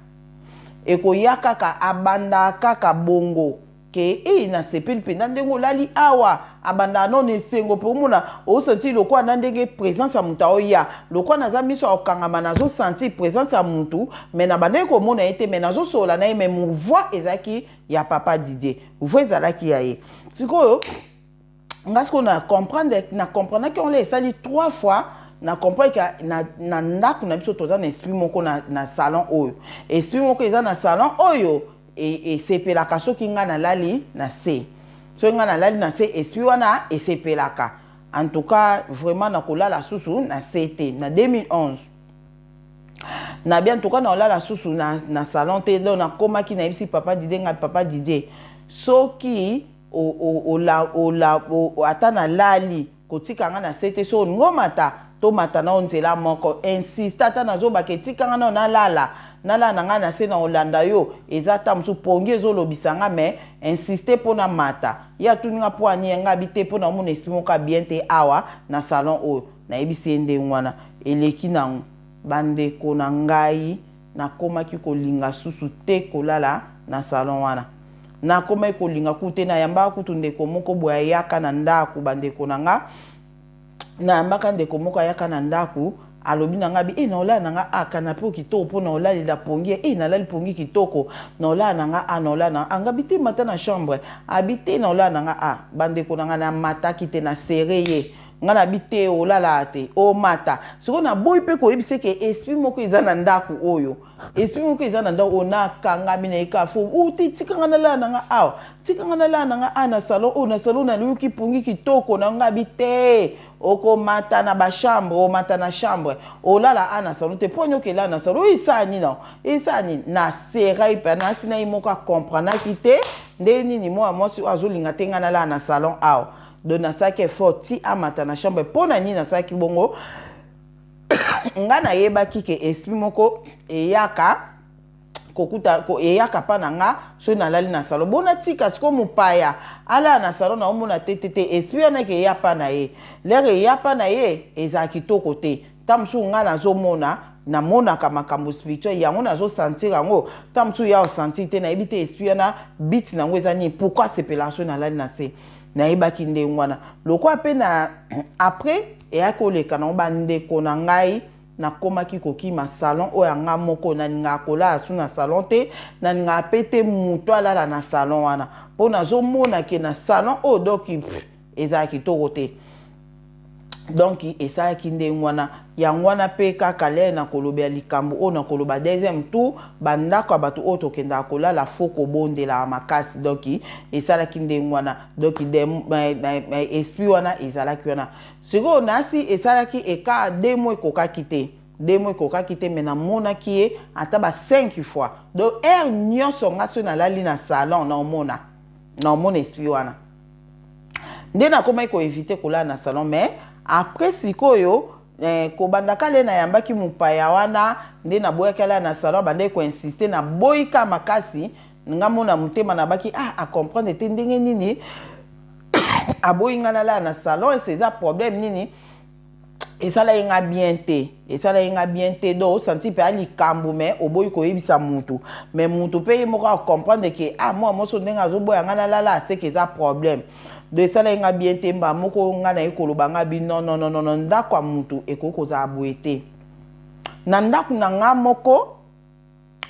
ekoya kaka abandaka kaka bongo ke e nasepeli mpenza ndenge olali awa abandaka nano na esengo mpe omona osentir lokola na ndenge présence ya moto aoya lokola naza miso ya kokangama nazosentir présence ya motu mais nabandaki komona ye te mais nazosolola na ye mais mo voix ezalaki ya papa Didier voix ezalaki ya ye sikoyo nga sikoyo na comprendre na comprendaki yango esali trois fois na comprendre ke na ndako na biso toza na esprit moko na salon oyo esprit moko eza na salon oyo esepelaka soki nga nalali na se soki nga nalali na se esprit wana esepelaka. En tout cas vraiment nakolala susu na se te na 2011 na bien en tout cas nakolala susu na salon te. Donc nakomaki nayebisi papa Didier ngai papa Didier soki ata nalali kotika nga na se te so olingi omata tomata na yo nzela moko insiste ata nazobaka etika nga nao nalala nalala na ngai na se na olanda yo eza ata mosusu pongi ezolobisa nga mais insiste mpo na mata ye atuni nga mpo ani nga abi te mpo na omona esprit moko ya bien te awa na salon oyo nayebisi ye ndenge wana eleki nango bandeko na ngai nakomaki kolinga susu te kolala na salon wana nakomaki kolinga kutu te nayambaka kutu ndeko moko boye ayaka na ndako bandeko na nga nayambaka ndeko moko ayaka na ndako alobi na nga bi e naolala na nga a canapé oyo kitoko mpo na olalela pongi e nalali pongi kitoko naolala na nga a naolala na nga abi te mata na chambre abi te naolala na nga a bandeko na nga namataki te na serrer ye nga nabi te olala te omata sikoyo naboyi mpe koyebisa ke esprit moko eza na ndako oyo esprit moko eza na ndako oyo nakangami na ye kaka fo uti tikanga nalala na nga awa tikanga nalala na nga awa na salon oyo na salon naluki pongi kitoko na nga abi te okomata na bachambre omata na chambre olala a na salon te mpo nyoka elala na salon oyo esala nini nao esala nini na serai mpe nasi na ye moko acomprenaki te nde nini mwana mwasi oyo azolinga te ngai nalala na salon awa donc nasalaki effort ti amata na chambre mpo na nini nasalaki bongo nga nayebaki ke esprit moko eyaka kokuta ko, eyaka mpa na nga soki nalali na salon bona tika sikoyo mopaya alala na salon naomona te te te esprit wana eke eya mpa na ye lere eya mpa na ye ezala kitoko te ntango mosusu nga nazomona namonaka makambo spirituel yango nazosentir yango ntango mosusu ya osentir te nayebi te esprit wana but nango eza nini pourquoi asepelaka soki nalali na se nayebaki ndenge wana lokola mpe na après eyaki koleka nango bandeko na ngai nakomaki kokima salon oyo ya nga moko nalingaka kolala su na salon te nalingaka mpe te moto alala na salon wana mpo nazomona ke na salon oyo donc ezala kitoko te donc esalaki ndenge wana yango wana mpe kaka lere na kolobela likambo oyo na koloba deuxième tour bandako ya bato oyo tokendaka kolala faut kobondelaka makasi donc esalaki ndenge wana donc esprit wana ezalaki wana sikoyo nasi esalaki eka 2 mois ekokaki te 2 mois ekokaki te mais namonaki ye ata ba 5 fois donc heure nyonso nga soki nalali na salon naomona. Na omona esprit wana nde nakomaki koevite kolala na salon. Mais après sikoyo, kobanda kala nayambaki mopaya wana nde naboyaki alala na salon. Abandaki koinsiste, naboyi ka makasi. Nga mona motema nabaki: ah, acomprendre te ndenge nini aboyi nga nalala na salon. Ese eza problème nini? Esalaki nga bien te, esalaki nga bien te. Donc osanti mpe alikambo, mais oboyi koyebisa mutu. Mais mutu mpe ye moko acomprendre ke ah, mwa moso ndenge azoboya nga nalala, aseke eza problème. Donc esalaki nga bien te. Mba moko nga naye koloba nga bi: non, non, non, non, ndako ya mutu ekoki kozala boye te. Na ndako na nga moko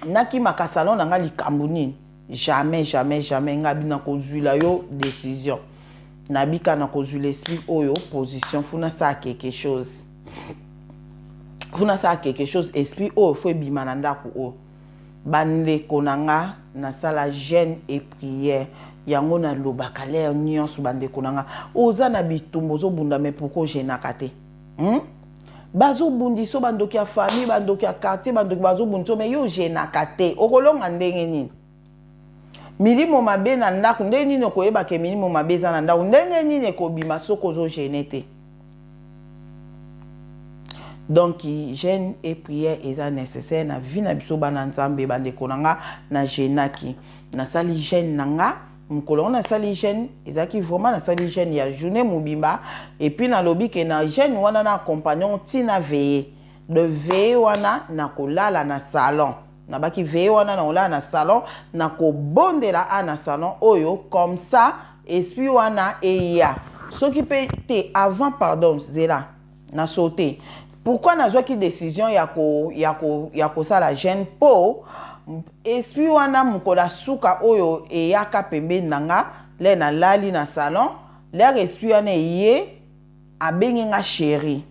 nakimaka salon na nga, likambo nini? Jamais, jamais, jamais. Nga bi nakozwila yo décision, nabika nakozwila esprit oyo position. Faut nasala quelque chose, faut nasala quelque chose. Esprit oyo faut ebima na ndako oyo. Bandeko na nga, nasala jeûne et prière. Yango nalobaka l'heure nyonso: bandeko na nga, oza na bitumba, ozobunda, mais pourquoi ojeûnaka te? Bazobundisa, bandoki ya famille, bandoki ya quartier, bandoki bazobundisa, mais yo ojeûnaka te. Okolonga ndenge nini milimo mabe na ndako? Ndenge nini okoyebaka milimo mabe eza na ndako? Ndenge nini ekobima soki ozojeûner te? Donc jeûne et prière eza nécessaire na vie na biso bana Nzambe. Bandeko na nga, na jeûnaki, nasali jeûne na nga. Mokolo yango nasali jeûne, ezalaki vraiment, nasali jeûne ya journée mobimba. Et puis nalobi ke na jeûne wana na accompagnon ntina veillée de veillée wana, nakolala na salon. Nabaki veillée wana nakolala na salon, nakobondela a na salon oyo. Comme ça esprit wana eya soki mpe te. Avant, pardon, zela na saute. Pourquoi nazwaki décision ya kosala jeûne? Mpo esprit wana, mokolo asuka oyo eyaka pembeni na nga, l'heure nalali na salon, l'heure esprit wana eye, abengi nga chéri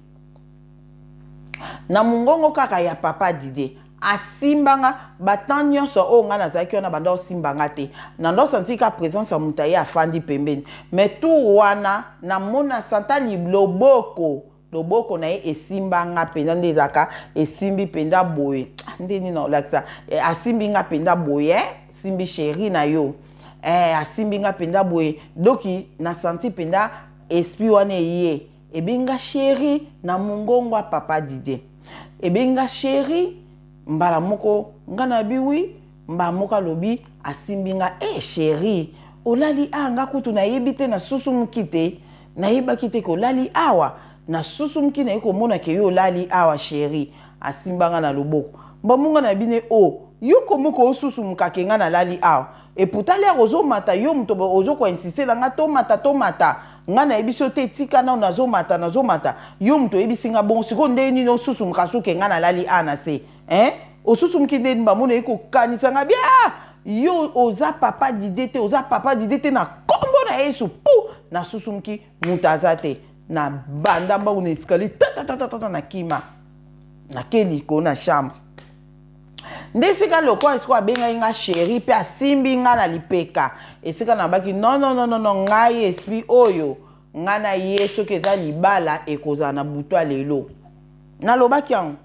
na mongongo kaka ya papa Dide. Asimbanga batemps nyonso oyo ngai nazalaki wana, banda osimbanga te. Nanda osanti ka présence ya moto aye afandi pembeni. Mais tour wana namona santali loboko, loboko na ye esimbanga mpenza. Nde ezalaka esimbi mpenza boye. Ah, nde nini olakisa? Asimbi nga mpenza boye, simbi chéri na yo, asimbi nga mpenza boye. Donc nasanti mpenza esprit wana eye, ebenga chéri na mongongo ya papa Didie. Ebenga chéri mbala moko, nga na bi oui. Mbala moko alobi, asimbi nga: e chéri, olali awa? Nga kutu nayebi te, nasusumuki te, nayebaki te kolali awa. Nasusumuki, naye komona ke yo olali awa, chéri. Asimbanga na loboko mbamunga na bine o yo komoko osusumukake nga nalali awa. Et pourtant l'heure ozomata, yo moto ozokoinsiste na nga: tomata, tomata. Nga nayebi so te, tika nano, nazomata, nazomata. Yo moto oyebisi nga bongo. Sikoyo ndenge nini osusumuka soki nga nalali a na se, hein? Osusumuki ndeni? Bamona ye kokanisa nga bia: yo oza papa Didie te, oza papa Didie te, na nkombo na Yesu. Pu nasusumuki, moto aza te. Na banda mbangu na escalier, tatatatata, na kima, nake likolo na chambre. Nde esika lokola sikoyo abengaki nga chéri mpe asimbi nga na lipeka, esika nabaki: non, non, non, non, ngai esprit oyo, ngai na ye, soki eza libala, ekozala na butu ya lelo. Nalobaki yango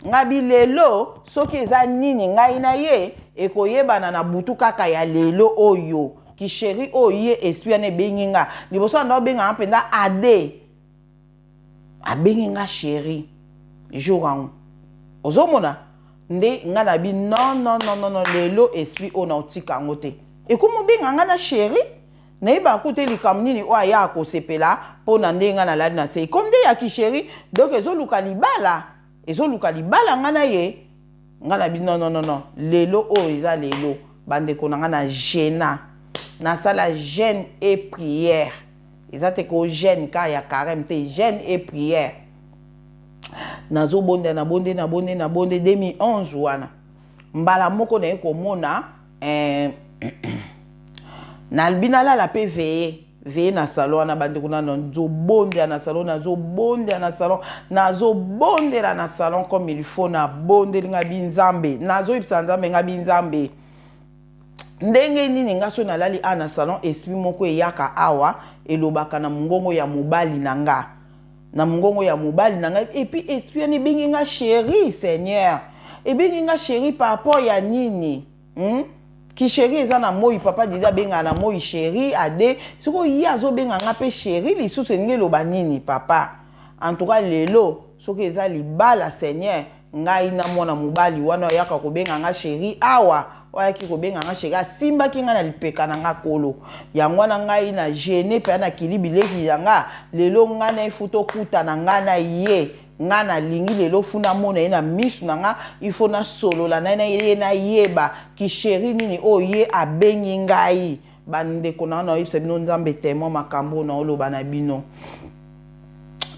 ngai bi: lelo soki eza nini, ngai na ye ekoyebana na butu kaka ya lelo oyo. Kichéri oyo ye esprit wana ebengi nga liboso, anda obenganga mpenza ade, abengi nga chéri jour yango. Ozomona nde nga na bi: non, non, non, non, non, lelo esprit oyo naotika yango te. Ekomi obenga nga na chéri, nayebaka kuta likambo nini oyo aya kosepela mpo na ndenge nga nalali na se. Ekomi nde ya kichéri, donc ezoluka libala, ezoluka libala nga na ye. Nga na bi: non, non, non, non, lelo oyo eza lelo. Bandeko na nga, na jeûna, nasala jeûne et prière. Eza te ko jeûne ka ya carême te, jeûne et prière. Nazobonde, nabonde, nabonde, nabonde. 2011 wana, mbala moko naye komona, nalobi nalala mpe veillée na salon wana. Bandeko, nano nazobondela na salon, nazobondela na salon, nazobondela na salon comme il faut. Nabondeli nga bi Nzambe, nazoyebisa Nzambe nga bi: Nzambe, ndenge nini nga so nalali awa na salon, esprit moko eyaka awa, elobaka na mongongo ya mobali na nga, na mongongo ya mobali na ngai. Et puis esprit wana ebengi nga chéri. Seigneur, ebengi nga chéri par rapport ya nini? Ki chéri eza na moi, papa Didi abengaka na moi chéri ade. Sikoyo ye azobenga nga mpe chéri lisusu, elingi eloba nini, papa? En tout cas, lelo soki eza libala, Seigneur, ngai na mwana mobali wana oyaka kobenga nga chéri awa, oyo ayaki kobenga nga chéri, asimbaki ngai na lipeka na nga kolo. Yango wana ngai na gêne mpe nakili bileki ya nga. Lelo ngai na ye faut tokutana, ngai na ye. Ngai nalingi lelo faut namona ye na misu na nga. Il faut nasolola na ye, nayeba ki chéri nini oyo ye abengi ngai. Bandeko na nga, naoyebisa bino, Nzambe témoin, makambo oyo naoloba na bino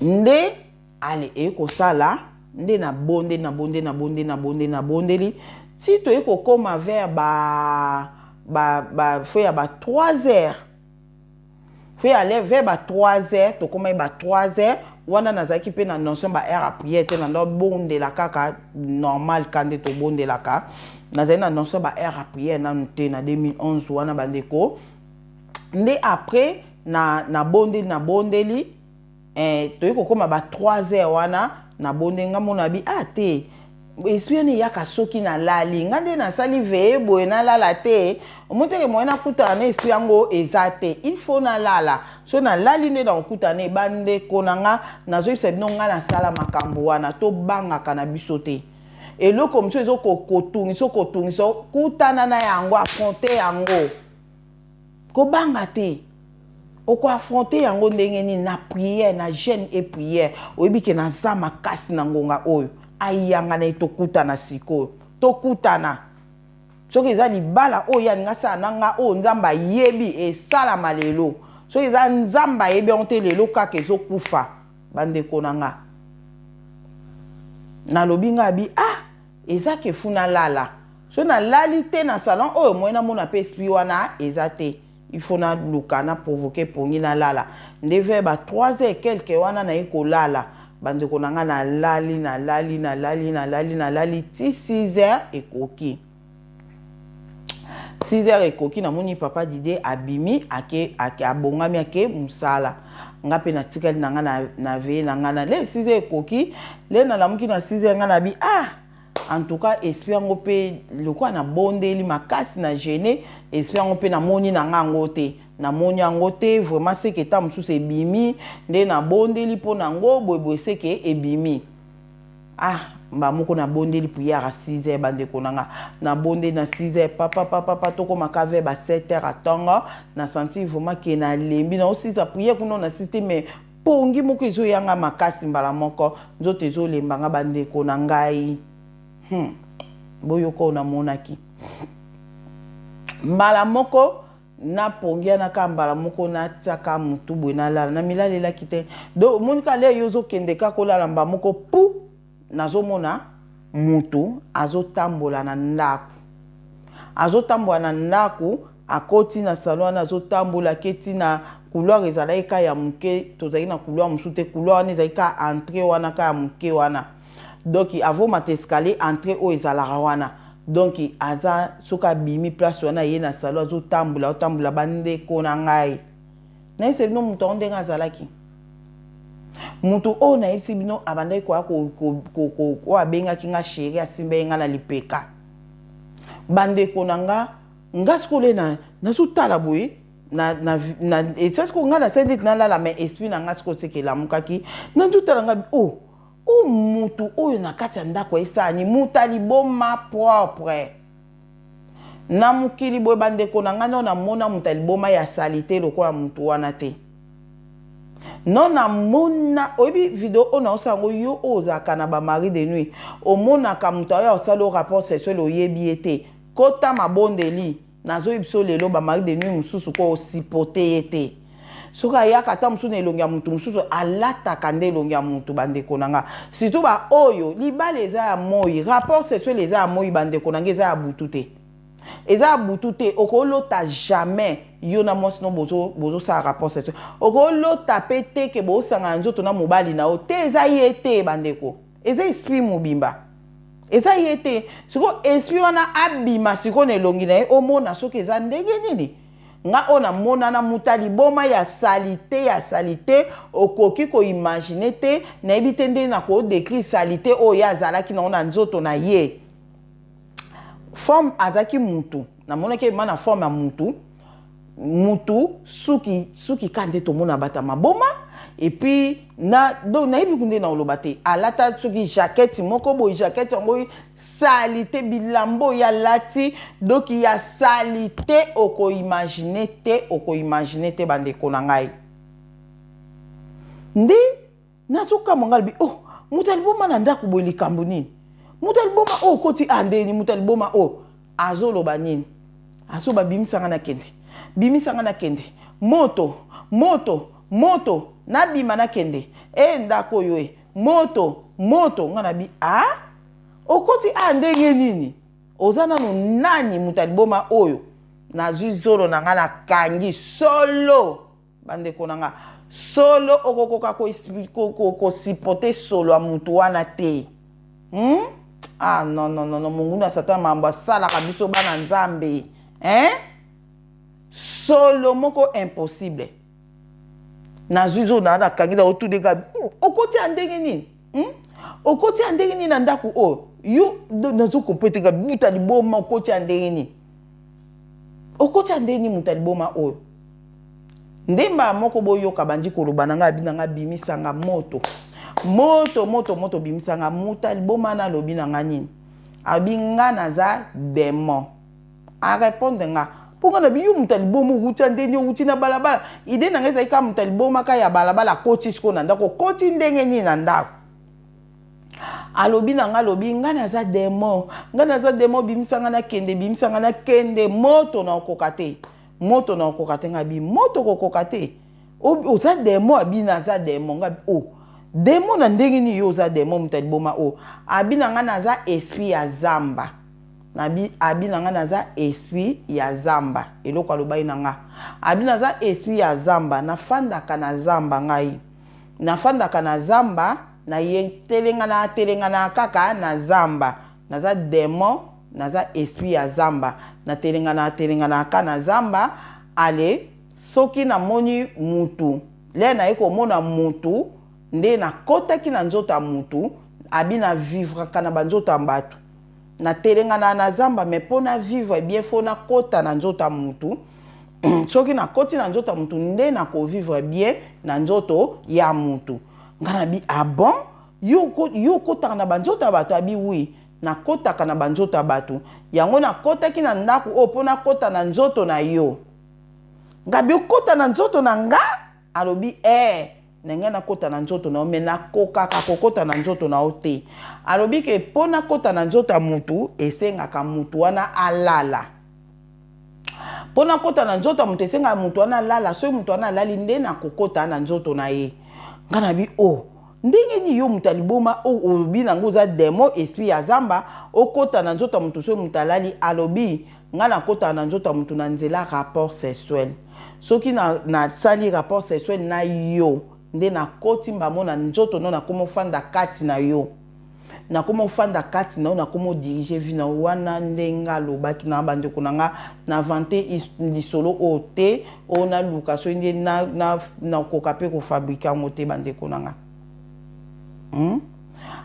nde ale eye kosala nde nabondeli, nabondeli, nabondeli, nabondeli, nabondeli ti toye kokóma vers ba faut ya ba 3 heures, faut ya vers ba 3 heures. Tokomaki ba 3 heures wana, nazalaki mpe na notion ba heure ya prière te. Nanda bondela kaka normal ka nde tobondelaka. Nazali na notion ba heure ya prière nanu te na 2011 wana, bandeko. Nde après na nabondeli, nabondeli, toyei kokóma ba 3 heures wana, nabondeli, nga mona bi ah te, esprit wana eyaka soki nalali. Nga nde nasali veillée boye, nalala te. Omoni teke moye nakutana na esprit yango eza te. Il faut nalala. So nalali nde nakokutana na ebandeko na nga. Nazoyebisa bino, nga nasala makambo wana. Tobangaka na biso te. Eloko mosusu ezokotungisa, okotungisa, kutana na yango, affronte yango, kobanga te. Okoaffronte yango ndenge nini? Na prière, na jeûne et prière. Oyebi ke naza makasi na ngonga oyo ayanga na ye. Tokutana sikoyo, tokutana. Soki eza libala oyo alingi asala na nga, oyo Nzambe ayebi, esalama lelo. Soki eza Nzambe ayebi yango te, lelo kaka ezokufa. Bandeko na nga, nalobi nga abi ah, eza ke faut nalala. So nalali te na salon oyo, moye namona mpe esprit wana eza te. Il faut naluka na provoke pongi, nalala. Nde vers ba 3 heures quelque wana, naye kolala. Bandeko na nga, nalali, nalali, nalali, nalali, nalali ti 6 heures ekoki. 6 heures ekoki, namoni papa Didier abimi, ake, ake abongami, ake mosala. Nga mpe natikali na nga na veillée na nga. Na le 6 heures ekoki, le nalamuki na 6 heures, nga na bi ah, en tout cas esprit yango mpe lokola nabondeli makasi na jeûne, esprit yango mpe namoni na nga yango te, namoni yango te vraiment. Seke ta mosusu ebimi nde nabondeli mpo na yango boyeboye, seke ebimi. Ah, mba moko nabondeli prière à 6 heures. Bandeko na nga, nabondeli na 6 heures, papa, papa, papa, tokomaka vers ba 7 heures atongo. Nasentir vraiment ke nalembi, naosisa prière kuna na 6 te, mais pongi moko ezoyanga makasi mbala moko, nzoto ezolemba nga. Bandeko na ngai, Boyoka oyo namonaki. Mbala moko napongi wana kaka, mbala moko natiaka motu boye, nalala. Namilalelaki te. Donc omoni kaka le yo ozokende kaka olala, mbala moko pu nazomona motu azotambola na ndako, azotambola na ndako, akoti na salon wana, azotambola, aketi na couloir. Ezalaki ka ya moke, tozalaki na couloir mosusu te. Couloir wana ezalaki ka entrée wana ka ya moke wana. Donc avomata escalier, entrée oyo ezalaka wana. Donc aza soki abimi place wana, ye na salon, azotambola, azotambola. Bandeko na ngai, nayebisa bino, moto yango ndenge azalaki, moto oyo nayebisi bino abandaki koya, oyo abengaki nga chéri, asimba ye nga na lipeka. Bandeko na nga, nga sikoyo le nazotala boye na esa sikoyo, nga nasali neti nalala, mais esprit na nga sikoyo seke elamukaki. Nazotala nga o oh, o mutu oyo na kati ya ndako esani mutu aliboma propre na mokili boye. Bandeko na ngai, no namona moto aliboma ya sali te lokola motu wana te. No namona, oyebi video oyo naosala yango, yo oyo ozalaka na bamari de nuit, omonaka moto oyo osala o rapport sexuel, oyebi ye te, kota mabondeli. Nazoyebi biso lelo, bamari de nuit mosusu ko osupporte ye te. Soki ayaka ata mosusu na elongi ya motu mosusu, alataka nde elongi ya motu. Bandeko na nga, surtout baoyo libala eza ya moi, rapport sexuel eza ya moi, bandeko na nga, eza ya butu te, eza ya butu te. Okolota jamais yo na mwasi no bozosala rapport sexuel. Okolota mpe te ke bosangana nzoto na mobali na yo te. Eza ye te, bandeko, eza esprit mobimba, eza ye te. Sikoyo esprit wana abima sikoyo na elongi na ye, omona soki eza ndenge nini. Nga oyo namonana moto aliboma ya saleté, ya saleté, okoki koimagine te. Nayebi te ndenge nakodécrire saleté oyo ye azalaki nango na nzoto na ye. Forme azalaki mutu, namonaki ye na forme ya mutu, mutu suki suki ka nde tomona bato ya maboma. Et puis na donc nayebi ku nde na oloba te. Alata soki jaquette moko boye, jaquette yango saleté, bilamba oyo alati donc ya saleté, okoimaginer te, okoimaginer te. Bandeko na ngai, nde nazokamwa. Ngai lobi: "Oh, moto aliboma na ndako boye, likambo nini? Moto aliboma oyo okoti andeni, moto aliboma oyo azoloba nini?" Azoba: "Bimisanga nakende, bimisanga nakende, moto, moto, moto, nabima nakende e ndako oyo e moto, moto." Nga na bi: "A okoti a ndenge nini? Oza nano nani, moto aliboma oyo?" Nazwi zolo na nga, nakangi solo. Bandeko na nga, solo okokoka kosupporter solo ya motu wana te, Ah non, non, non, non, monguna ya Satana, makambo asalaka biso bana Nzambe, hein? Solo moko impossible. Nazwi zo na nakangi na otudeka: "Okoti ya ndenge nini, Okoti ya ndenge nini na ndako oyo yo?" Nazokopeteka buta liboma. "Okoti ya ndenge nini? Okoti ya ndenge nini, moto ya liboma oyo?" Nde mbala moko boyoka bandi koloba na ngai, abi na ngai: "Bimisanga moto, moto, moto, moto, bimisanga." Moto aliboma na alobi na nga nini? Abi: "Nga naza démon." Arépondre nga mpo nga na bi: "Yo moto aliboma, owuti ndeni? Owuti na balabala?" Idée na ngai ezali kaka moto alibomaka ya balabala akoti sikoyo na ndako. Okoti ndenge nini na ndako? Alobi na nga, alobi: "Nga naza démon, nga naza démon, bimisanga nakende, bimisanga nakende, moto na okoka te, moto na okoka te." Nga bi: "Moto kokoka te? Oza démon?" Abi: "Naza démon." Nga bi: "O démon na ndenge nini? Yo oza démon, moto aliboma o?" Abi na nga: "Naza esprit ya zamba." Nabi, abi na nga: "Naza esprit ya zamba." Eloko alobaki na nga, abi: "Naza esprit ya zamba, nafandaka na zamba. Ngai nafandaka na zamba, naye telengana telengana kaka na zamba. Naza démon, naza esprit ya zamba, natelengana telengana kaka na zamba. Ale soki namoni mutu le naye komona mutu, nde nakɔtaki na nzoto ya mutu." Abi: "Navivraka na banzoto ya bato, natelengana na zamba, mais mpo na vivre bien, faut nakɔta na nzoto ya mutu. Soki nakɔti na nzoto ya mutu, nde nakovivre bien na nzoto ya mutu." Nga na bi: "Ah bon, yo okɔtaka na banzoto ya bato?" Abi: "Oui, nakɔtaka na banzoto ya bato. Yango nakɔtaki na ndako oyo mpo nakɔta na nzoto na yo." Ngabi: "Okɔta na nzoto na nga?" Alobi: "Eh, na ngai nakɔta na nzoto na yo, mais nakokaka kokɔta na nzoto na yo te." Alobi ke mpo nakɔta na nzoto ya mutu, esengaka mutu wana alala. Mpo nakɔta na nzoto ya mutu, esengaka mutu wana alala. Soki mutu wana alali, nde nakokɔta na nzoto na ye. Nga na bi: "O oh, ndenge nini yo moto aliboma olobi nango oza démon, esprit ya zamba, okɔta na nzoto ya motu soki moto alali?" Alobi: "Nga nakɔtaka na nzoto ya motu na nzela rapport sexuel. Soki nasali na rapport sexuel na yo, nde nakoti mbamo na nzoto no, nakómi ofanda kati na yo, nakómi ofanda kati na yo, nakómi odiriger vie na yo." Wana ndenge alobaki na bandeko na nga, na inventer lisolo oyo te, oyo naluka soki nde nakoka mpe kofabriquer yango te. Bandeko na nga,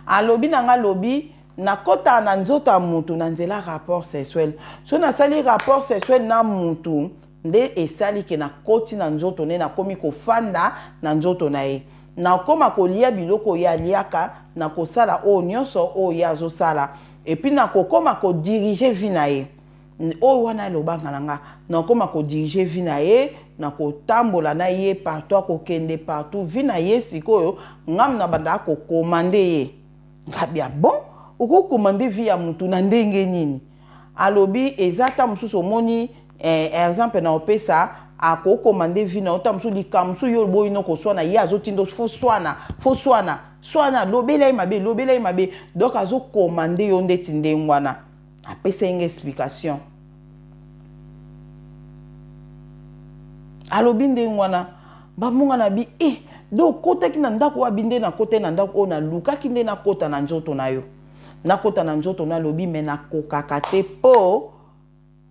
Alobi na nga, alobi: "Nakɔtaka na nzoto ya mutu na nzela rapport sexuel. So nasali rapport sexuel na mutu, nde esali ke nakoti na nzoto, nde nakomi kofanda na nzoto na ye, nakóma kolia biloko oyo aliaka, nakosala oyo nyonso oyo ye azosala, et puis nakokóma kodiriger vie na ye." Oyo wana alobanga na nga: "Nakóma kodiriger vie na ye, nakotambola na ye partout, akokende partout, vie na ye sikoyo ngam na bandaka kocommander ye." Ngabi: "Ah bon, okocommander vie ya mutu na ndenge nini?" Alobi: "Eza ta mosusu omoni, exemple na opesa, akocommander vie na yo. Ta mosusu likambo mosusu yo boyi no koswana, ye azotinda: 'Faut swana, faut swana, swana, lobela ye mabe, lobela ye mabe.' Donc azocommander yo ndeti ndenge wana." Apesa ye nga explication, alobi ndenge wana. Bamonga na bi: "E do okotaki na ndako wabi?" "Nde nakota na ndako oyo, nalukaki nde nakota na nzoto na yo, nakota na nzoto na." Alobi: "Mais nakokaka te mpo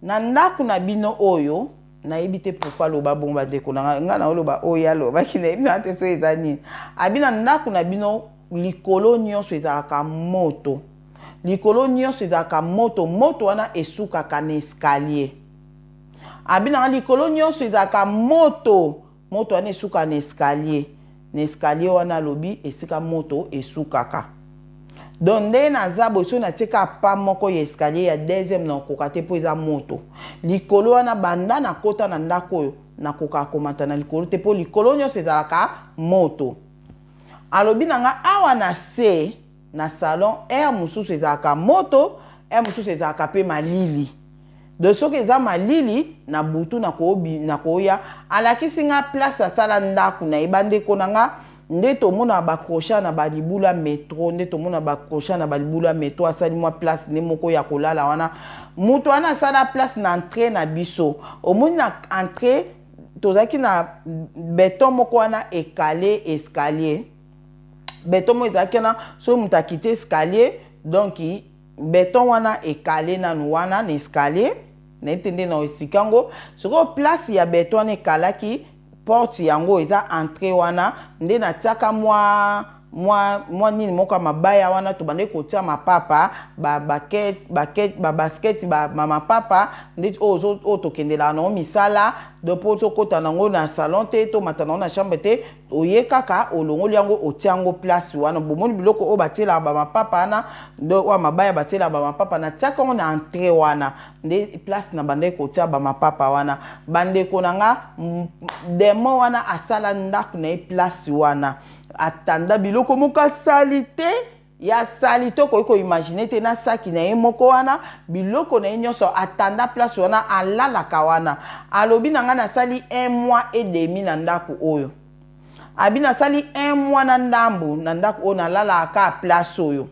na ndako na bino oyo." Nayebi te pourquoi aloba bongo. Bandeko na ngai, na oloba oyo alobaki, nayebi na te so eza nini. Abi: "Na ndako na bino, likolo nyonso ezalaka moto. Likolo nyonso ezalaka moto, moto wana esukaka na escalier. Abi na nga likolo nyonso ezalaka moto, moto wana esukaka na escalier. Na escalier wana alobi esika moto esukaka. Donc ndenge naza boye soki natie kaka pas moko ya escalier ya deuxième nakokoka te mpo eza moto. Likolo wana banda nakota na ndako oyo nakokaka komata na likolo te mpo likolo nyonso ezalaka moto. Alobi na nga awa na se na salon heure mosusu ezalaka moto, heure mosusu ezalaka mpe malili. Donc soki eza malili na butu nakoya. Alakisi nga place asala ndako na ye. Bandeko na nga, nde tomonaka ba crochat na ba libulu ya metro, nde tomona ba crochat na ba libulu ya metro, asali mwa place nde moko ya kolala wana. Moto wana asala place na entrée na biso. Omoni na entrée tozalaki na beton moko wana ekale escalier. Beton moko ezalaki wana, soki moto akiti escalier, donc beton wana ekale nanu wana na escalier. Nayebi te nde na expliquer yango. Sikoyo place ya beton wana ekalaki porte yango eza entrée wana, nde natiaka mwa mwa mwa nini moko ya mabaya wana tobandaki kotia mapapa, babasket, bamapapa ndeti oyo oyo tokendelaka nango misala. Donc mpo tokɔta nango na salon te, tomata nango na chambre te, oye kaka olongoli yango, otia yango place wana. Bomoni biloko oyo batielaka bamapapa wana, nde oyo mabaya batielaka bamapapa, natiaka yango na entrée wana, nde place na bandaki kotia bamapapa wana. Bandeko na nga, démon wana asala ndako na ye place wana, atanda biloko moko asali te ya sali te, okoki koimaginer te, na saki na ye moko wana, biloko na ye nyonso atanda place wana, alalaka wana. Alobi na ngai nasali un mois et demi na ndako oyo. Abi nasali un mois na ndambu na ndako oyo, nalalaka kaka place oyo,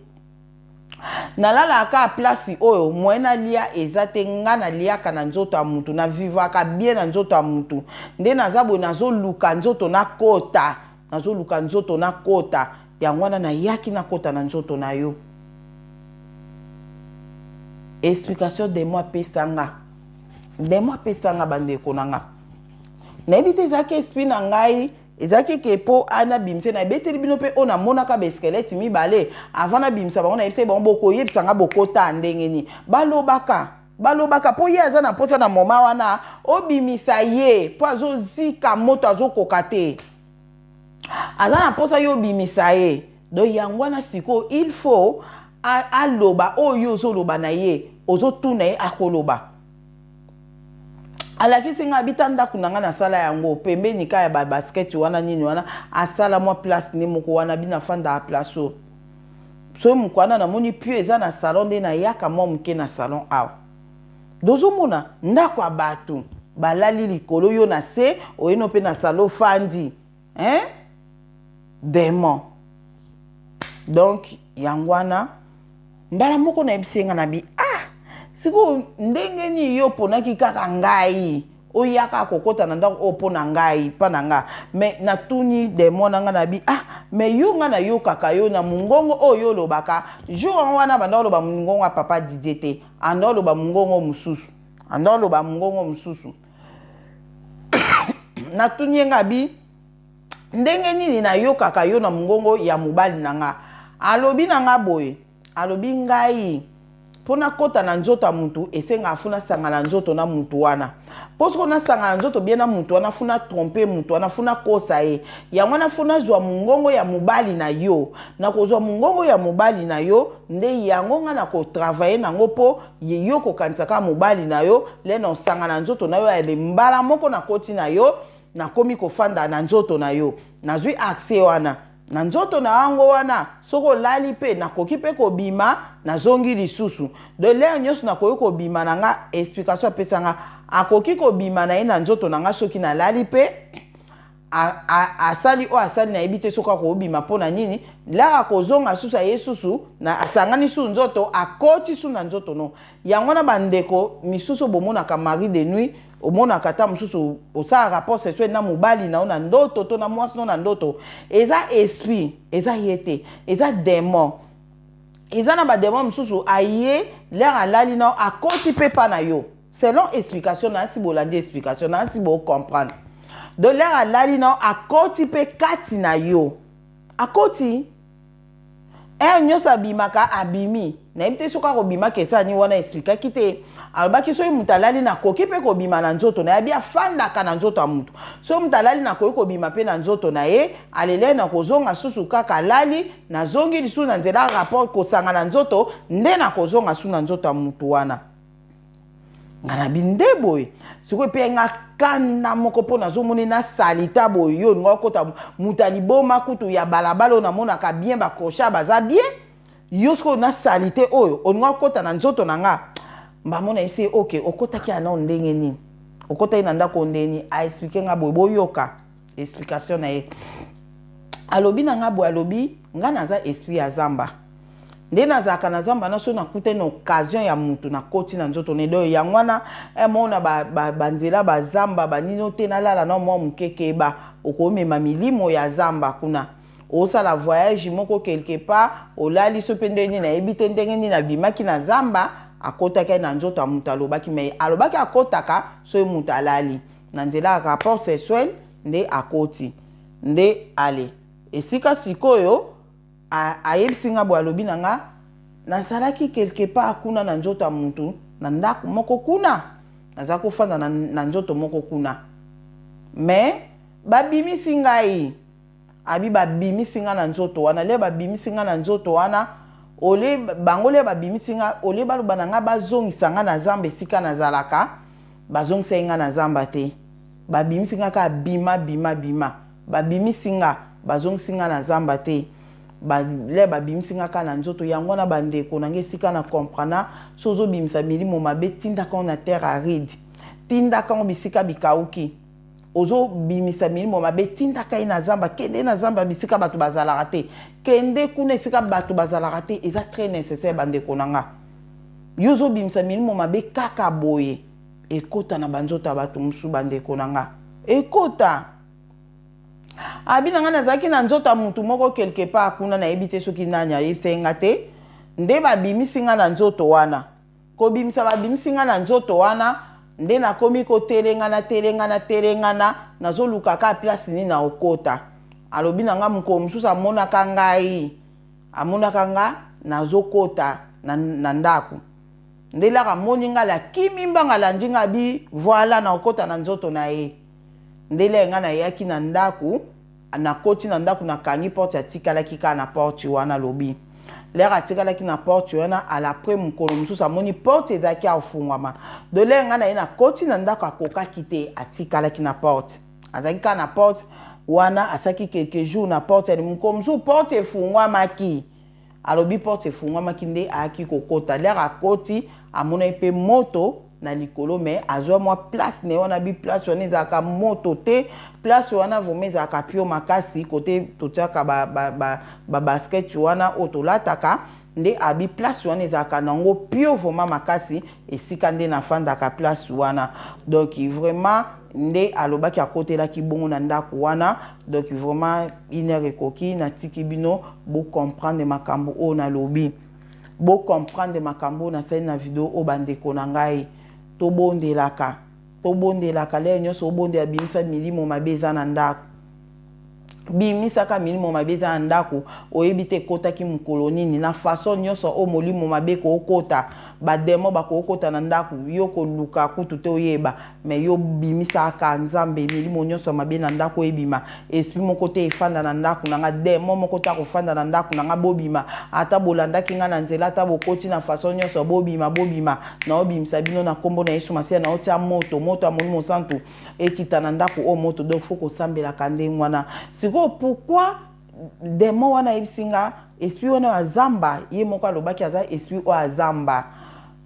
nalalaka kaka place oyo. Moyen nalia eza te. Nga naliaka na nzoto ya mutu, navivaka bien na nzoto ya mutu. Nde naza boye, nazoluka nzoto nakota, nazoluka nzoto nakota. Yango wana nayaki nakota na nzoto na yo. Explication démon apesanga, démon apesanga. Bandeko na nga, nayebi te ezalaki esprit na ngai, ezalaki ke mpo nabimisa. Nabeteli bino mpe oyo namonaka basquelettes mibale avant nabimisa bango. Nayebisaki bango bokoyebisa nga bokota ndenge nini. Balobaka, balobaka mpo ye aza na mposa na moma wana obimisa ye, mpo azozika moto, azokoka te, aza na mposa yo obimisa ye. Donc yango wana sikoyo il faut aloba oyo ozoloba na ye, ozotuna ye, akoloba. Alakisi nga abita ndako na nga, nasala yango pembeni ka ya babasket wana, nini wana, asala mwa place nde moko wana. Bino afandaka place oyo, soki moko wana namoni pio eza na salon, nde nayaka mwa moke na salon awa. Dozomona ndako ya bato balali likolo, yo na se, oyeno mpe na salon ofandi, hein? Démon. Donc yango wana mbala moko nayebisi nga na bi: ah, sikoyo ndenge nini yo oponaki kaka ngai, oyaka kokɔta na ndako oyo mpo na ngai, mpa na nga? Mais natuni démon na nga na bi: ah, mais yo, nga nayokaka yo na mongongo oyo olobaka. Jour yango wana banda oloba mongongo ya papa Didier te, anda oloba mongongo mosusu, anda oloba mongongo mosusu. Natuni ye nga bi: ndenge nini nayokaka yo na mongongo ya mobali na nga? Alobi na nga boye, alobi ngai mpo nakɔta na nzoto ya mutu, esengaka faut nasangana nzoto na mutu wana. Mpo soki nasangana nzoto bien na mutu wana, faut natromper mutu wana, faut nakosa ye. Yango wana faut nazwa mongongo ya mobali na yo. Nakozwa mongongo ya mobali na yo, nde yango nga nakotravailler nango, mpo yo kokanisa kaka mobali na yo. Le na osangana nzoto na yo, ayebe mbala moko nakoti na yo, nakomi kofanda na nzoto na yo, nazwi accès wana na nzoto na yango wana. Soki olali mpe, nakoki mpe kobima, nazongi lisusu. De l'heure nyonso nakoki kobima na nga. Explication apesa nga, akoki kobima na ye na nzoto na nga soki nalali mpe asali oyo asali, nayebi te soki akobima mpo na nini. Laka kozonga susu, aye susu na asangani susu nzoto, akoti su na nzoto no. Yango wana bandeko misusu bomonaka mari de nuit, omonaka ata mosusu osala rapport sexuel na mobali na yo na ndoto to na mwasi no na ndoto, eza esprit, eza ye te, eza démon. Eza na badémon mosusu aye, l'heure alali na yo, akoti mpe mpa na yo. Selon explication na si bolandi explication na si bocomprendre. Donc l'heure alali na yo, akoti mpe kati na yo, akoti. Heure nyonso abimaka, abimi. Nayebi te soki akobimaka esala nini, wana explikaki te. Alobaki soki moto alali nakoki mpe kobima na nzoto na ye. Abi afandaka na nzoto ya moto. Soki moto alali nakoki kobima mpe na nzoto na ye. Alele nakozonga susu kaka alali, nazongi lisusu na nzela rapport kosanga na nzoto nde nakozonga susu na nzoto ya moto wana. Nga na bi nde boye sikoyo epeya nga kanda moko mpo nazomoni na salita boye yo olinga okota moto ya liboma kutu ya balabala oyo namonaka bien bacrocha baza bien yo sikoyo na salite oyo olinga okota na nzoto na nga mbamo nayebisi ye ok okotaki ana ndenge nini okotaki na ndako ndenge nini aexplike nga boye boyoka explication na ye alobi na nga boye alobi nga naza esprit ya zamba Nde nazalaka na zamba na soki nakutani na occasion ya mutu nakoti na nzoto ne donc yango wana eh mona ba, ba, ba nzela ba zamba ba nini te nalala na mwa muke keba okomema milimo ya zamba kuna osala voyage moko quelque part olali so pe ndenge nini nayebi te ndenge nini abimaki na zamba akotaki na nzoto ya mutu alobaki mais alobaki akotaka soki mutu alali na nzela ya rapport sexuel nde akoti nde ale esika sikoyo Ayebisi nga boye, alobi na nga, nazalaki quelque part kuna na nzoto ya mutu, na ndaku moko kuna, nazalaki kofanda na, na nzoto moko kuna. Mais, babimisi ngai. Abi babimisi nga na nzoto wana, lere babimisi nga na nzoto wana, au lieu, bango lere babimisi nga, au lieu baloba na nga bazongisa nga na zamba esika nazalaka, bazongisaki nga na zamba te. Babimisi nga kaka bima, bima, bima. Babimisi nga, bazongisi nga na zamba te. Ba lè babimisi nga kaka na nzoto. Yango wana ba ndeko na nga esika na comprena, soki ozo bimisa milimo mabe tindaka yango na terre aride. Tindaka yango bisika bikawuki. Ozo bimisa milimo mabe tindaka ye na zamba, kende na zamba bisika batu bazalaka te. Kende kuna esika batu bazalaka te, eza très necessaire ba ndeko na nga. Yo ozo bimisa milimo mabe kaka boye, ekota na ba nzoto ya batu mosusu ba ndeko na nga. Ekota! Abi na nga nazalaki na nzoto ya mutu moko quelque part kuna nayebi te soki nani ayebisaki nga te nde babimisi nga na nzoto wana kobimisa babimisi nga na nzoto wana nde nakomi kotelengana telengana telengana nazoluka kaka place nini nakokota alobi na nga mokolo mosusu amonaka ngai amonaka nga nazokota na, na ndako nde laka amoni nga lakimi mbanga alandi nga abi voilà nakokota na nzoto na ye Ndele nga nayaki na ndaku, nakoti na ndaku nakangi porte atikalaki kaka na porte wana alobi lere atikalaki na porte wana à l'après mokolo mosusu amoni porte ezalaki ya kofungwama donc lere nga naye nakoti na ndako akokaki te atikalaki na porte azalaki kaka na porte wana asalaki quelques jours na porte yani mokolo mosusu porte efungwamaki Alobi porte efungwamaki nde ayaki kokota lere akoti amonaki pe moto na likolo mais azwa mwa place na ye wana bi place wana ezalaka moto te place wana vraiment ezalaka pio makasi kote totiaka ba, ba, ba, ba basket wana oyo tolataka nde abi place wana ezalaka nango pio vraiment makasi esika nde nafandaka place wana donc vraiment nde alobaki akotelaki bongo na ndako wana donc vraiment une heure ekoki natiki bino bo comprendre makambo oyo nalobi bo comprendre makambo oyo nasali na video oyo bandeko na ngai tobondelaka tobondelaka lere nyonso obondela bimisa milimo mabe eza na ndako bimisaka milimo mabe eza na ndako oyebi te ekotaki mokolo nini na façon nyonso oyo molimo mabe kookota bademo bakookota na ndako yo koluka kutu te oyeba mais yo bimisaka nzambe milimo nyonso ya mabe na ndako ebima esprit moko te efanda na ndako na nga demon moko te akofanda na ndako na nga bobima ata bolandaki nga na nzela ata bokoti na façon nyonso bobima bobima naobimisa bino na nkombo na yesu masiya naotia moto moto ya molimo santu ekita na ndako oyo moto donc faut kosambelaka ndenge wana sikoyo pourquoi demon wana ayebisi nga esprit wana ya zamba ye moko alobaki aza esprit oyo azamba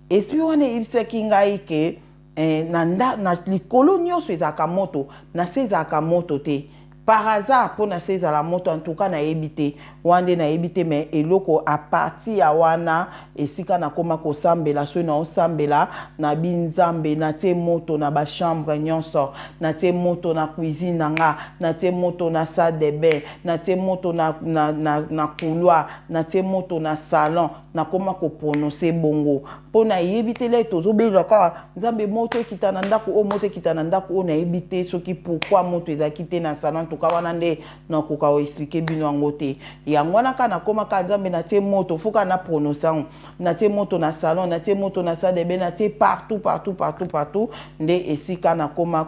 esprit wana eyebisaki ngai ke eh, na, nda, na likolo nyonso ezalaka moto na se ezalaka moto te par hasard mpo na se ezala moto en tout cas nayebi te wana nde nayebi te mais eloko à partir ya wana esika nakoma kosambela soki naosambela na binzambe natie moto na bachambre nyonso natie moto na cuisine na nga natie moto na salle de bain natie moto na, na, na, na couloir natie moto na salon nakoma koprononce bongo mpo nayebi te lere tozobelela kaka nzambe moto ekita na ndako oyo moto ekita na ndako oyo nayebi te soki pourquoi moto ezalaki te na salon. tout cas wana nde nakoka koexpliquer bino yango te. Yango wana kaka nakóma kaka Nzambe, natie moto, faut kaka naprononce yango. Natie moto na salon, natie moto na salle de bain, natie partout, partout, partout, partout. Nde esika nakóma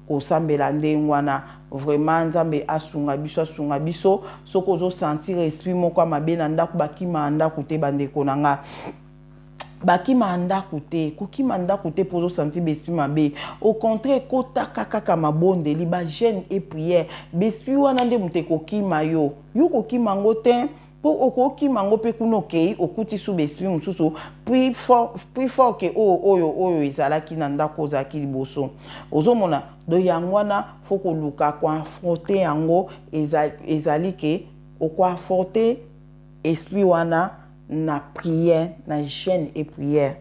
kosambela ndenge wana. Vraiment, Nzambe asunga biso, asunga biso. Soki ozosentir esprit moko ya mabe na ndako, bakima ya ndako te. Bandeko na nga, bakima ndako te, kokima ndako te mpo ozosentir baesprit mabe. Au contraire, kotaka kaka mabondeli, bajeûne et prière. Baesprit wana nde moto ekokima yo. Yo kokima yango te, mpo okokima yango mpe kuna okei, okuti su baesprit mosusu plus fort ke oyo oyo ezalaki na ndako ozalaki liboso. Ozomona? Donc yango wana faut koluka koaffronter yango. Ezali ke okoaffronter esprit wana na prière, na jeûne et prière,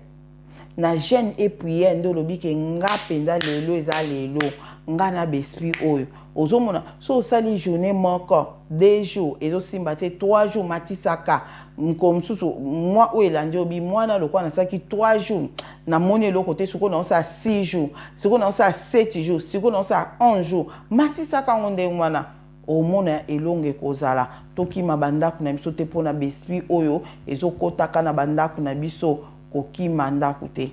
na jeûne et prière. Nde olobi ke nga mpenza lelo eza lelo, nga na baesprit oyo. Ozomona, so osali journée moko, 2 jours, ezosimba te, 3 jours, matisaka. Mokolo mosusu, mwa oyo elandi, obi mwana lokola nasalaki 3 jours, namoni eloko te, sikoyo naosala 6 jours, sikoyo naosala 7 jours, sikoyo naosala 11 jours. Matisaka yango ndenge wana, omona elongo ekozala. Tokima bandako na biso te mpona baesprit oyo ezokɔtaka na bandako na biso. Kokima ndako te,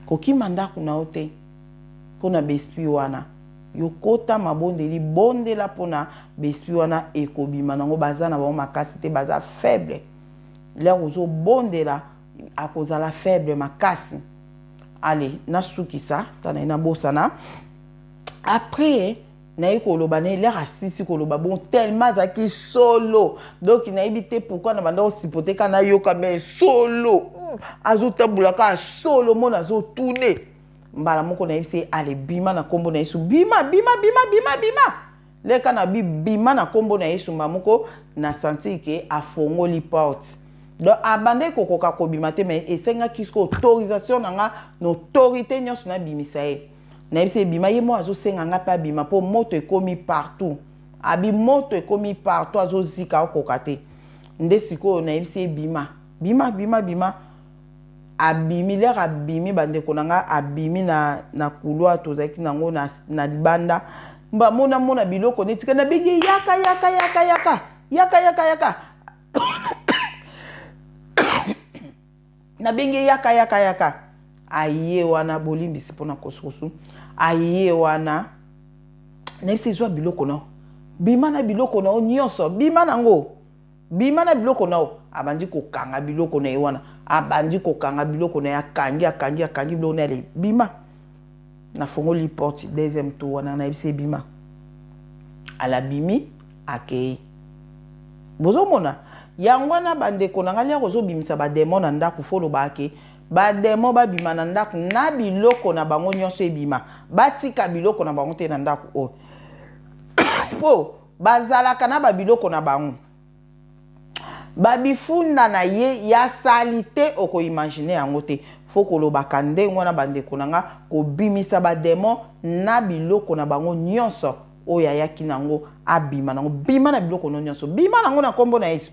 kokima ndako na yo te mpona baesprit wana. Yokota mabondeli, bondela mpona baesprit wana, ekobima nango. Baza na bango makasi te, baza faible. L'heure ozobondela, akozala faible makasi. Ale, nasukisa tana ye, nabosana. Après naye koloba na ye, l'heure asisi koloba, bon, tellement azalaki solo, donc nayebi te pourquoi na banda kosipote kaka nayoka, mais solo azotambola kaka solo, mona azotune. Mbala moko nayebisi ye: "Ale, bima na nkombo na Yesu, bima, bima, bima, bima, bima." Leka na bi: "Bima na nkombo na Yesu." Mbala moko na sentir ke afongoli porte. Donc abandaki kokoka kobima te, mais esengaki siko autorisation na nga na autorité nyonso nabimisa ye. Nayebisi ebima, ye mo azosenga nga mpe abima mpo moto ekomi partout. Abi moto ekomi partout, azozika, akoka te. Nde sikoyo nayebisi ebima, bima, bima, bima. Abimi. L'heure abimi, bandeko na nga, abimi na couloir tozalaki nango na libanda. Bamona mona biloko neti ka nabengi: "Yaka, yaka, yaka, yaka, yaka, yaka, yaka." Nabengi: "Yaka, yaka, yaka." Aye wana, bolimbisi mpona kosukosu. Aye wana, nayebisi: "Ezwa biloko na yo, bima na biloko na yo nyonso, bima nango, bima na biloko na yo." Abandi kokanga biloko na ye wana, abandi kokanga biloko na ye, akangi, akangi, akangi biloko na ye. Ale, bima. Nafongoli porte deuxième tour wana, nayebisi: "Ebima." Alabimi, akei. Bozomona yango wana, bandeko na ngai, l'heure ozobimisa badémon na ndako, faut olobaka ke badémon babima na ndako na biloko na bango nyonso, ebima, batika biloko na bango te na ndako oyo, mpo bazalaka na babiloko na bango, babifunda na ye ya sali te. Okoimaginer yango te. Faut kolobaka ndenge wana, bandeko na nga, kobimisa badémon na biloko na bango nyonso oyo ayaki nango, abima nango. Bima na biloko no nyonso, bima nango na nkombo na Yesu,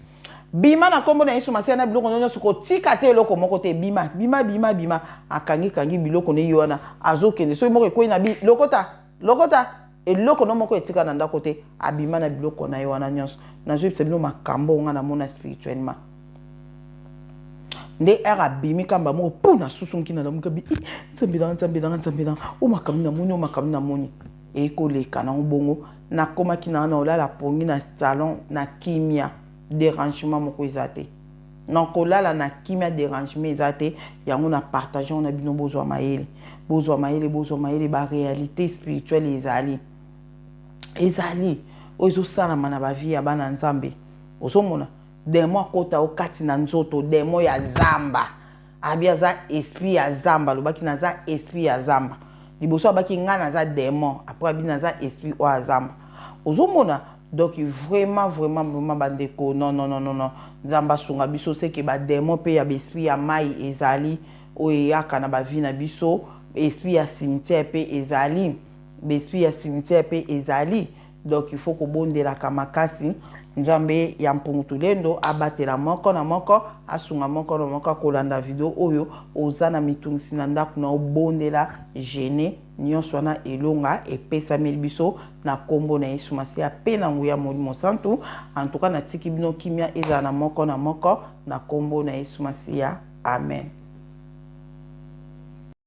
bima na nkombo na Yesu Masiya na biloko no nyonso, kotika te eloko moko te. Bima, bima, bima, bima. Akangikangi biloko ne ye wana, azokende. Soki moko ekwei na bi, lokota, lokota. Eloko no moko etika na ndako te. Abima na biloko na ye wana nyonso. Nazoyebisa bino makambo nga namona spirituellement. Nde ere abimi, kamba moko mpo nasusunki, nalamuka bi: "Nzambe nanga, Nzambe nanga, Nzambe nanga, o makambo namoni, o makambo namoni." Ekoleka nango bongo, nakomaki nanga na olala pongi na salon na kimia, dérangement moko eza te. Na kolala na kimia, dérangement eza te. Yango na partage na bino, bozwa mayele, bozwa mayele, bozwa mayele. Baréalité spirituelle ezali, ezali oyo ezosalama na bavie ya bana Nzambe. Ozomona démon akota o kati na nzoto, démon ya zamba. Abi aza esprit ya zamba. Alobaki: "Naza esprit ya zamba." Liboso abaki: "Ngai naza démon." Après abi: "Naza esprit oyo ya zamba." Ozomona? Donc vraiment, vraiment, vraiment, bandeko, non, non, non, non, non, Nzambe asunga biso. Seke badémon mpe ya baesprit ya mai ezali oyo eyaka na bavie na biso. Esprit ya cimetière mpe ezali, baesprit ya cimetière mpe ezali. Donc il faut kobondelaka makasi. Nzambe ya Mpungu Tulendo abatela moko na moko, asunga moko na moko akolanda video oyo. Oza na mitungisi na ndako na obondela gene nyonso wana, elonga epesameli biso na nkombo na Yesu Masiya mpe na nguya Molimo Santu. Antuka natiki bino, kimia ezala na moko na moko na nkombo na Yesu Masiya, amen.